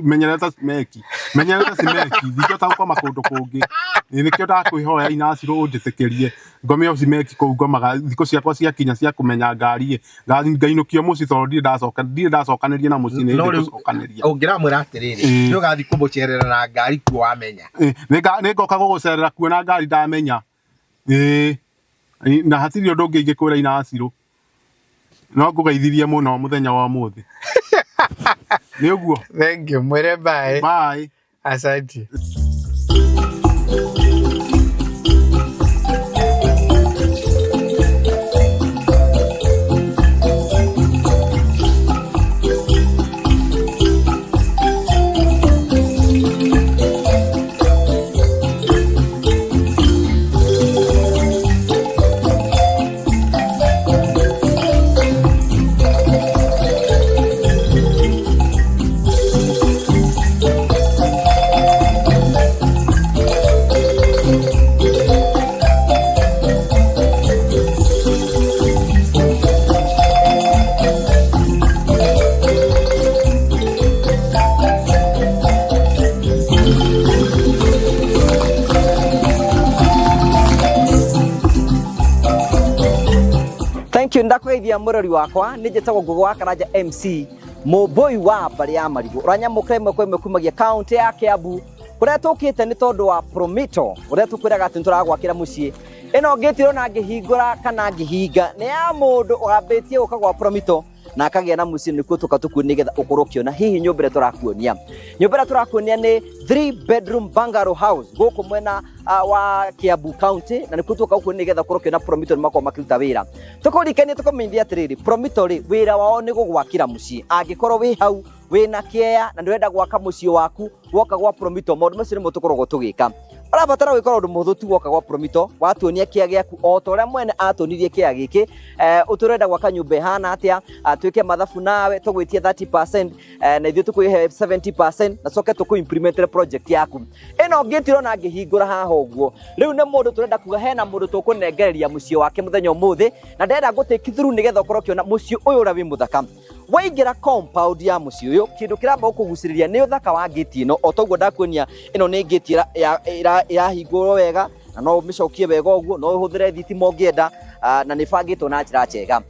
menyerete Cimeki menyerete Cimeki ndingĩhota gũkoma kũndũ kũngĩ. Nĩkĩo ndakwĩhoya Inacirũ ũnjĩtĩkĩrie ngome o Cimeki kũu ngomaga thikũ ciakwa ciakinya cia kũmenya ngari ĩ ngainũkio mũciĩ tondũ ndirĩ ndacoka ndirĩ ndacokanĩria na mũciĩ nĩ No hĩndĩ rĩu ngũcokanĩria. ũngĩramwĩra atĩrĩrĩ Ĩĩ. nĩ ũgathiĩ kũmũcerera na ngari kuo wamenya. Nĩ ngoka gũgũcerera kuo na ngari ndamenya. Ĩĩ. Na hatirĩ ũndũ ũngĩ ingĩkwĩra Inacirũ. No ngũgeithirie mũno mũthenya wa ũmũthĩ. Nĩ ũguo. Thank you. Mwĩre bye. Bye. Asante. Thank you ndakũgeithia mũrori wakwa nĩ njĩtagwo Ngũgĩ wa Karanja MC mũmbũi wa mbarĩ ya marigũ ũranyamũkĩra ĩmwe kwa ĩmwe kumagia kaũntĩ ya Kiambu kũrĩa tũkĩte nĩ tondũ wa Promito ũrĩa tũkwĩraga atĩ nĩtũragwakĩra mũciĩ ĩno ngĩtirwo na ngĩhingũra kana ngĩhinga nĩ ya mũndũ ũgambĩtie gũka gwa Promito na akagĩa na mũciĩ nĩkuo tũka tũkuo nĩgetha ũkorwo ũkĩona hihi nyũmba ĩrĩa tũrakuonia nyũmba ĩrĩa tũrakuonia nĩ 3 bedroom bungalow house gũkũ mwena wa Kiambu County na nĩkuo tũka gũkuonia nĩgetha ũkorwo ũkĩona Promito nĩ makorwo makĩruta wĩra tũkũririkanie tũkũmenyithia atĩrĩrĩ Promito rĩ wĩra wao nĩ gũgwakĩra mũciĩ angĩkorwo wĩ hau wĩna kĩea na ndũrenda gwaka mũciĩ waku woka gwa Promito maũndũ macio nĩmo tũkoragwo tũgĩka ũrabatara gwĩka ũndũ mũhũthũ tu woka gwa Promito watuonia kĩa gĩaku o ta ũrĩa mwene atuonirie kĩa gĩkĩ ũtũrenda gwaka nyũmba ĩhana atĩa twĩke mathabu nawe tũgwĩtie 30% na ithuĩ tũkwĩhe 70% na coke tũkũ implementere project yaku ĩno ngĩtirwo na ngĩhingũra haha ũguo rĩu nĩ mũndũ tũrenda kuga hena mũndũ tũkũnengereria mũciĩ wake mũthenya ũmũthĩ na ndĩrenda gũ take through nĩgetha ũkorwo ũkĩona mũciĩ ũyũ ũrĩa wĩ mũthaka waingĩra compound ya mũciĩ ũyũ kĩndũ kĩramba gũkũgucĩrĩria nĩ ũthaka wa ngĩti ĩno o toguo ndakuonia ĩno nĩ ngĩti ĩrahingũrwo wega na no ũmĩcokie wega ũguo no ũhũthĩre thitima ũngĩenda na nĩ ĩbangĩtwo na njĩra njega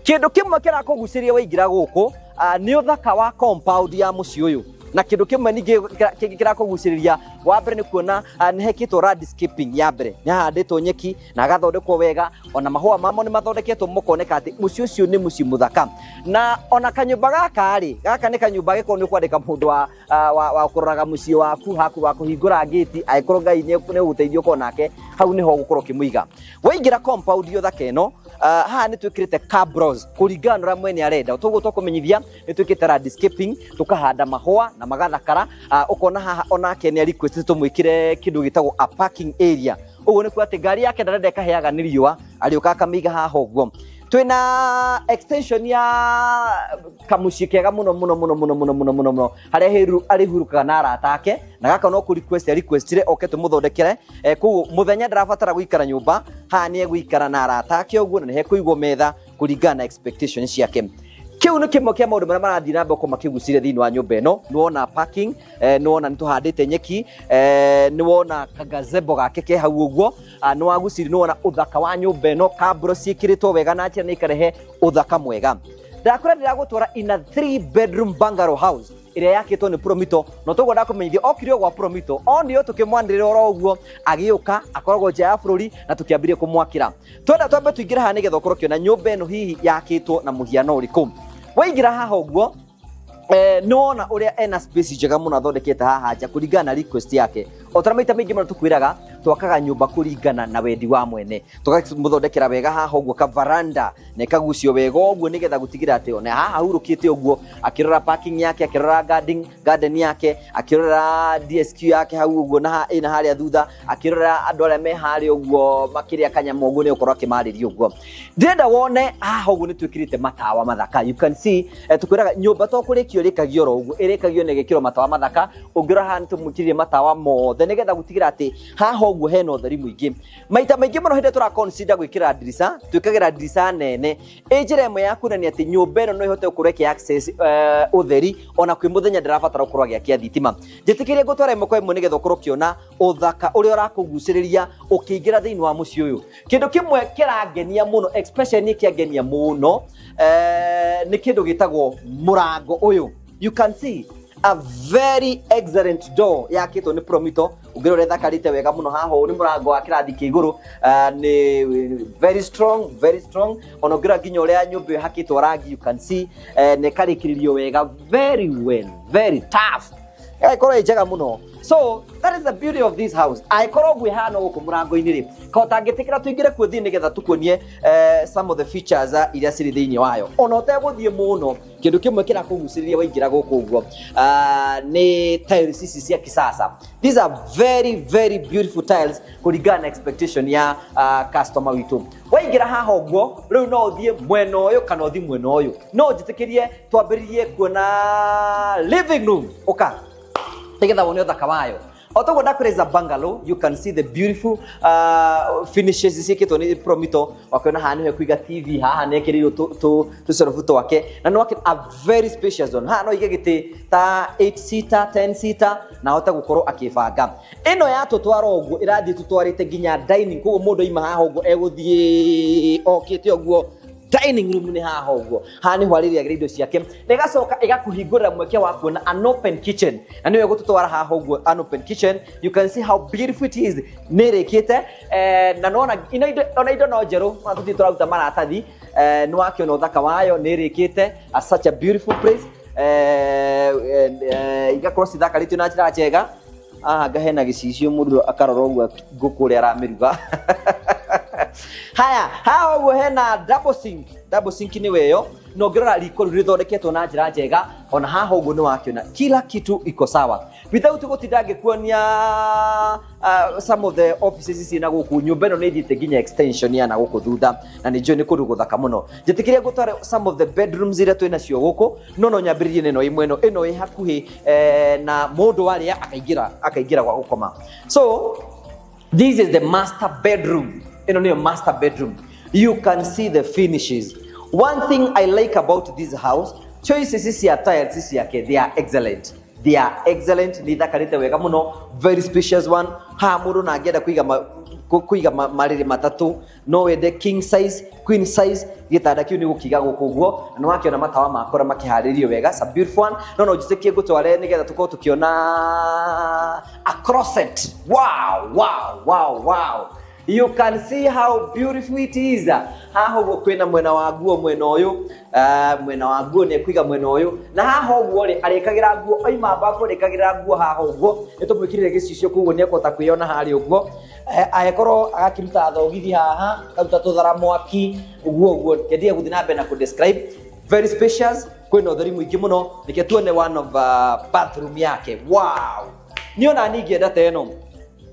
kĩndũ kĩmwe kĩrakũgucĩrĩria waingĩra gũkũ nĩ ũthaka wa compound ya mũciĩ ũyũ na kĩndũ kĩmwe ningĩ kĩngĩ kĩrakũgucĩrĩria Wa mbere nĩ kuona nĩ hekĩtwo landscaping ya mbere, nĩ hahandĩtwo nyeki na agathondekwo wega, ona mahũa mamo nĩ mathondeketwo mũkoneka atĩ mũciĩ ũcio nĩ mũciĩ mũthaka. Na ona kanyũmba gaka rĩ, gaka nĩ kanyũmba gĩkorwo nĩ ũkwandĩka mũndũ wa, wa kũroraga mũciĩ waku haku wa kũhingũra ngĩti, angĩkorwo Ngai nĩ ũgũteithia ũkorwo nake, hau nĩho ũgũkorwo ũkĩmũiga. Waingĩra compound yo thaka ĩno, haha nĩ twĩkĩrĩte cabros kũringana na ũrĩa mwene arenda. Toguo twakũmenyithia nĩ twĩkĩte landscaping, tũkahanda mahũa na magathakara. Ũkona haha onake nĩ request tũmwĩkĩre kĩndũ gĩtagwo a parking area. Ũguo nĩ kuga atĩ ngari yake ndarenda ĩkaheaga nĩ riũa, arĩũka akamĩiga haha ũguo. Twĩna extension ya kamuciĩ kega mũno mũno mũno mũno mũno mũno mũno mũno, harĩa arĩhurũkaga na arata ake, na gaka no kũ request requestire oke tũmũthondekere. Koguo mũthenya ndarabatara gũikara nyũmba, haha nĩ egũikara na arata ake ũguo, na nĩ hekũigwo metha kũringana na expectation ciake. Kĩu nĩ kĩmwe kĩa maũndũ marĩa marathiĩ na mbere gũkorwo makĩgucĩrĩria thĩinĩ wa nyũmba ĩno. Nĩ wona parking, nĩ wona nĩ tũhandĩte nyeki, nĩ wona kagazebo gake ke hau ũguo, nĩ wagucĩrĩrio, nĩ wona ũthaka wa nyũmba ĩno, kamburo ciĩkĩrĩtwo wega na njĩra nĩ ikarehe ũthaka mwega. Ndakwĩra ndĩragũtwara in a 3 bedroom bungalow house ĩrĩa yakĩtwo nĩ Promito, no toguo ndakũmenyithia okire o gwa Promito onio tũkĩmwanĩrĩra oro ũguo agĩũka, akoragwo nja ya bũrũri, na tũkĩambĩrĩria kũmwakĩra. Twenda twambe tũingĩre haha nĩgetha ũkorwo ũkĩona nyũmba ĩno hihi yakĩtwo na mũhiano ũrĩkũ. Waingĩra haha ũguo, nĩ wona ũrĩa ena space njega mũno athondekete haha nja kũringana na request yake. O ta maita maingĩ mũno tũkwĩraga, twakaga nyũmba kũringana na wendi wa mwene, tũkamũthondekera wega haha ũguo kavaranda na ĩkagucio wega ũguo nĩgetha gũtigĩrĩra atĩ ona haha hurũkĩte ũguo akĩrora parking yake, akĩrora garden yake, akĩrora DSQ yake hau ũguo na ĩna harĩa thutha, akĩrora andũ arĩa me harĩa ũguo makĩrĩa kanyamũ ũguo, nĩ ũkorwo akĩmarĩria ũguo. Ndĩrenda wone haha ũguo nĩ twĩkĩrĩte matawa mathaka. You can see, tũkwĩraga nyũmba to kũrĩkio ĩrĩkagio oro ũguo, ĩrĩkagio na ĩgekĩrwo matawa mathaka. Ũngĩrora haha nĩ tũmwĩkĩrire matawa mothe nĩgetha gũtigĩrĩra atĩ haha ũguo hena ũtheri mũingĩ. Maita maingĩ mũno hĩndĩ ĩrĩa tũra consider gwĩkĩra ndirica, twĩkagĩra ndirica nene ĩ njĩra ĩmwe ya kuonania atĩ nyũmba ĩno no ĩhote gũkorwo ĩkĩ access ũtheri ona kwĩ mũthenya, ndĩrabatara gũkorwo agĩakia thitima. Njĩtĩkĩrie ngũtwara ĩmwe kwa ĩmwe nĩgetha ũkorwo ũkĩona ũthaka ũrĩa ũrakũgucĩrĩria ũkĩingĩra thĩinĩ wa mũciĩ ũyũ. Kĩndũ kĩmwe kĩrangenia mũno, especially nĩ kĩangenia mũno, nĩ kĩndũ gĩtagwo mũrango ũyũ. You can see a very excellent door yakĩtwo nĩ Promito. Ũngĩrora ĩthakarĩte wega mũno. Haha ũũ nĩ mũrango wa kĩrathi kĩa igũrũ, nĩ very strong, very strong. Ona ũngĩrora nginya ũrĩa nyũmba ĩyo ĩhakĩtwo rangi, you can see, nĩ ĩkarĩkĩrĩrio wega, very well, very tough, ĩgagĩkorwo ĩ njega mũno. So that is the beauty of this house. Angĩkorwo ũguo ĩhana gũkũ mũrango-inĩ rĩ, ka ũtangĩtĩkĩra tũingĩre kuo thĩinĩ nĩgetha tũkuonie some of the features iria cirĩ thĩinĩ wayo. Ona ũtegũthiĩ mũno, kĩndũ kĩmwe kĩrakũgucĩrĩria waingĩra gũkũ ũguo nĩ tiles ici cia kisasa. These are very very beautiful tiles kũringana na expectation ya customer witũ. Waingĩra haha ũguo rĩu no ũthiĩ mwena ũyũ kana ũthiĩ mwena ũyũ. No njĩtĩkĩrie twambĩrĩrie kuona living room, ũka nĩgetha wone ũthaka wayo. O toguo ndakwĩra, bungalow, you can see the beautiful finishes ciĩkĩtwo nĩ Promito. Wakĩona haha nĩho kũiga TV, haha nĩ ekĩrĩirwo tũcorobu twake, na nĩ wakĩ a very spacious one. Haha no ige gĩtĩ ta 8 seater, 10 seater, na ahote gũkorwo akĩbanga. Ĩno yatũtwara ũguo ĩrathiĩ tũtwarĩte nginya dining, koguo mũndũ aima haha ũguo egũthiĩ okĩte ũguo, dining room nĩ haha ũguo. Haha nĩho arĩrĩagĩra indo ciake, na ĩgacoka ĩgakũhingũrĩra mweke wa kuona an open kitchen, na nĩyo ĩgũtũtwara haha ũguo, an open kitchen. You can see how beautiful it is. Nĩ ĩrĩkĩte, na nona ino indo, ona indo no njerũ, ona tũthiĩ tũraruta maratathi, nĩ wakĩona ũthaka wayo, nĩ ĩrĩkĩte, such a beautiful place, igakorwo cithakarĩtio na njĩra njega. Haha ngahena gĩcicio, mũndũ akarora ũguo ngũkũ ũrĩa aramĩruga. Haya, haha ũguo hena double sink, double sink nĩ weyo, na ũngĩrora riko rĩu rĩthondeketwo na njĩra njega. Ona haha ũguo nĩ wakĩona kila kitu iko sawa. Without gũtinda ngĩkuonia some of the offices ici na gũkũ, nyũmba ĩno nĩ ĩthiĩte nginya extension ya na gũkũ thutha, na nĩ njũĩ nĩ kũndũ gũthaka mũno. Njĩtĩkĩrie ngũtware some of the bedrooms iria twĩ nacio gũkũ, no nyambĩrĩrie na ĩno ĩmwe, ĩno ĩno ĩ hakuhĩ, na mũndũ warĩa akaingĩra gwa gũkoma. So this is the master bedroom. Ĩno nĩyo master bedroom. You can see the finishes. One thing I like about this house, choices cia tiles ciake, they are excellent. They are excellent. Nĩ ithakarĩte wega mũno. Very spacious one. Haha mũndũ na angĩenda kũiga marĩrĩ matatũ, no wende king size, queen size, gĩtanda kĩu nĩ gũkiga gũkũ ũguo, na nĩ wakĩona matawa makora makĩharĩrio wega. It's a beautiful one. No njĩtĩkie ngũtware nĩgetha tũkorwo tũkĩona a A closet. Wow, wow, wow, wow. You can see how beautiful it is. Haha ũguo kwĩna mwena wa nguo mwena ũyũ, mwena wa nguo nĩ ekuiga mwena ũyũ, na haha ũguo rĩ arĩkagĩra nguo oima bafu arĩkagĩra nguo haha ũguo, nĩ tũmwĩkĩrĩre gĩcicio koguo nĩ ekũhota kwĩyona harĩa ũguo. Angĩkorwo agakĩruta thogithi haha, akaruta tũthara mwaki ũguo ũguo, kendia gũthiĩ na mbere na kũ describe. Very spacious, kwĩna ũtheri mũingĩ mũno. Reke tuone one of bathroom yake. Wow, niĩ ona niĩ ingĩenda ta ĩno.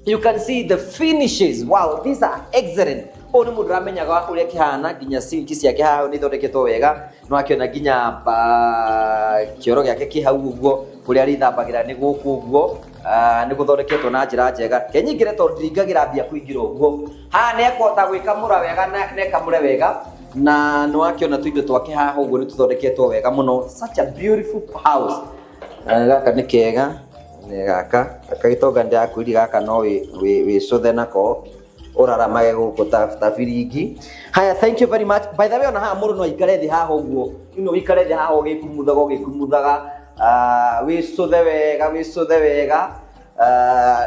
You can see the finishes. Wow, these are excellent. Ũyũ nĩ mũndũ ũramenyaga ũrĩa kĩhana, nginya sinki ciake haha nĩ ithondeketwo wega, nĩ wakĩona nginya kĩoro gĩake kĩ hau ũguo, kũrĩa arĩthambagĩra nĩ gũkũ ũguo, nĩ gũthondeketwo na njĩra njega. Ke nyingĩre tondũ ndiringagĩra mbia kũingĩra ũguo. Haha nĩ ekũhota gwĩkamũra wega na ekamũre wega, na nĩ wakĩona tũindo twake haha ũguo nĩ tũthondeketwo wega mũno. Such a beautiful house. Gaka nĩ kega, nĩ gaka gaka gĩtonga ndĩrakwĩrire gaka no wĩcũthe nako ũraramage gũkũ ta biringi. Haya, thank you very much. By the way, ona haha mũndũ no aikare thĩ haha ũguo, you know, ũikare thĩ haha ũgĩkumuthaga ũgĩkumuthaga, wĩcũthe wega, wĩcũthe wega,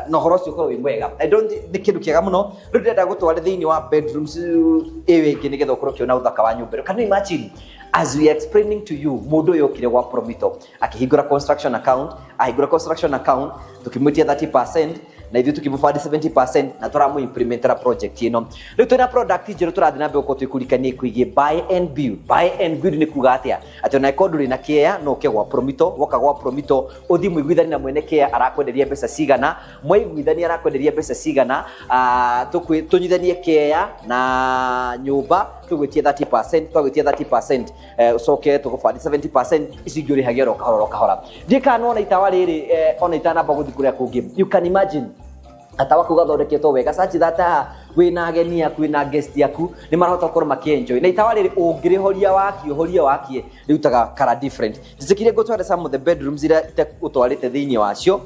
na ũhoro ũcio ũkorwo wĩ mwega. I don't nĩ kĩndũ kĩega mũno. Rĩu ndĩrenda gũtware thĩinĩ wa bedrooms ĩyo ĩngĩ nĩgetha ũkorwo ũkĩona ũthaka wa nyũmba ĩno. Can you imagine, as we are explaining to you, mũndũ ũyũ okire gwa Promito akĩhingũra construction account, ahingũra construction account tukĩmwĩtia 30% na ithuĩ tukĩmũbandi 70% na tũramũ implementera project ĩno. Rĩu twĩna product njerũ tũrathiĩ na mbere gũkorwo twĩkũrikania ĩkwĩgiĩ buy and build. Buy and build nĩ kuga atĩa? Atĩ ona ĩkorwo ndũrĩ na kĩea no ũke gwa Promito. Woka gwa Promito ũthiĩ mũiguithanie na mwene kĩea arakwenderia mbeca cigana, mwaiguithania arakwenderia mbeca cigana, tũnyithanie kĩea na nyũmba, tũgwĩtie 30%, twagwĩtia 30%, ũcoke tũgũbandi 70%, ici ingĩ ũrĩhagia oro kahora oro kahora. Ndiĩ kana nĩwona itawa rĩrĩ, ona itanamba gũthiĩ kũrĩa kũngĩ. You can imagine gatawa kau gathondeketwo wega such that wĩna ageni aku, wĩna guest aku, nĩ marahota gũkorwo makĩenjoy. Na itawa rĩrĩ ũngĩrĩhoria wakie, ũhorie wakie, rĩrutaga color different. Njĩtĩkĩrie ngũtware some of the bedrooms iria itegũtwarĩte thĩinĩ wacio.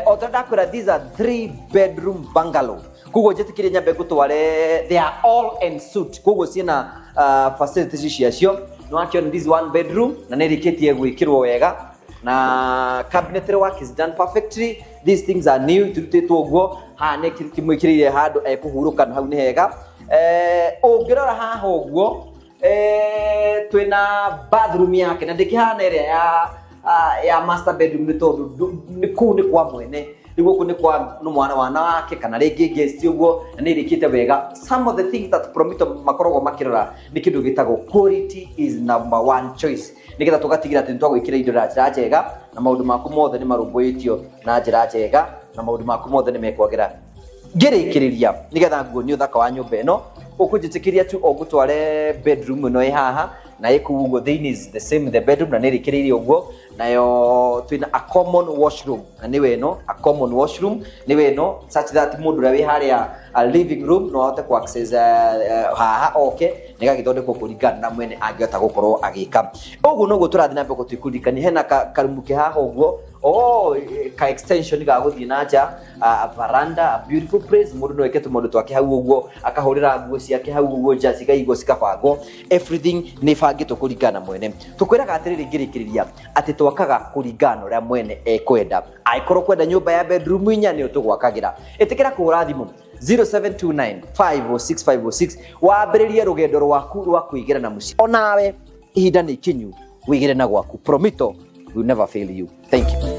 O ta ndakwĩra, these are 3 bedroom bungalow, koguo njĩtĩkĩrie nyambe ngũtware. They are all en suite, koguo ciĩna facilities ciacio. Nĩ wakĩona this one bedroom na nĩ ĩrĩkĩtie gwĩkĩrwo wega na cabinetry work is done perfectly. These things are new, turutĩtwo ũguo. Haha nĩ kĩmwĩkĩrĩire handũ ekũhurũka na hau nĩ hega. Ũngĩrora haha ũguo, twĩna bathroom yake na ndĩkĩhana ĩrĩa ya master bedroom, nĩ tondũ nĩ kũu nĩ kwa mwene, rĩu gũkũ nĩ kwa nĩ mwana wana wake kana rĩngĩ guest ũguo, na nĩ ĩrĩkĩte wega. Some of the things that Promito makoragwo makĩrora nĩ kĩndũ gĩtagwo quality is number one choice, nĩgetha tũgatigĩra atĩ nĩ twagwĩkĩra indo na njĩra njega na maũndũ maku mothe nĩ marũmbũĩtio na njĩra njega na maũndũ maku mothe nĩ mekwagĩra. Ngĩrĩkĩrĩria, nĩgetha nguonie ũthaka wa nyũmba ĩno, ũkũnjĩtĩkĩria tu o ngũtware bedroom ĩno ĩ haha na ĩ kũu ũguo thĩinĩ is the same the bedroom na nĩ ĩrĩkĩrĩirie ũguo. Nayo twĩna a common washroom na nĩwe ĩno, a common washroom nĩwe ĩno, such that mũndũ ũrĩa wĩ harĩa a living room no ahote ku access haha oke nĩgagĩthondekwo kũringana na mwene angĩhota gũkorwo agĩka ũguo. Noguo tũrathiĩ na mbere gũtwĩkũririkania hena karumu ke haha ũguo, oh, ka extension ga gũthiĩ na nja, a veranda, a beautiful place. Mũndũ no eke tũmaũndũ twake hau ũguo, akahũrĩra nguo ciake hau ũguo nja, cikaigwo cikabangwo, everything nĩ ĩbangĩtwo kũringana na mwene. Tũkwĩraga atĩrĩrĩ ngĩrĩkĩrĩria atĩ twakaga kũringana na ũrĩa mwene ekwenda. Angĩkorwo kwenda nyũmba ya bedroom inya, nĩyo tũgwakagĩra. Ĩtĩkĩra kũhũra thimũ 0729 506 506 wambĩrĩrie rũgendo rwaku rwa kwĩgĩra na mũciĩ. Onawe ihinda nĩ ikinyu wĩgĩre na gwaku. Promito will never fail you. Thank you.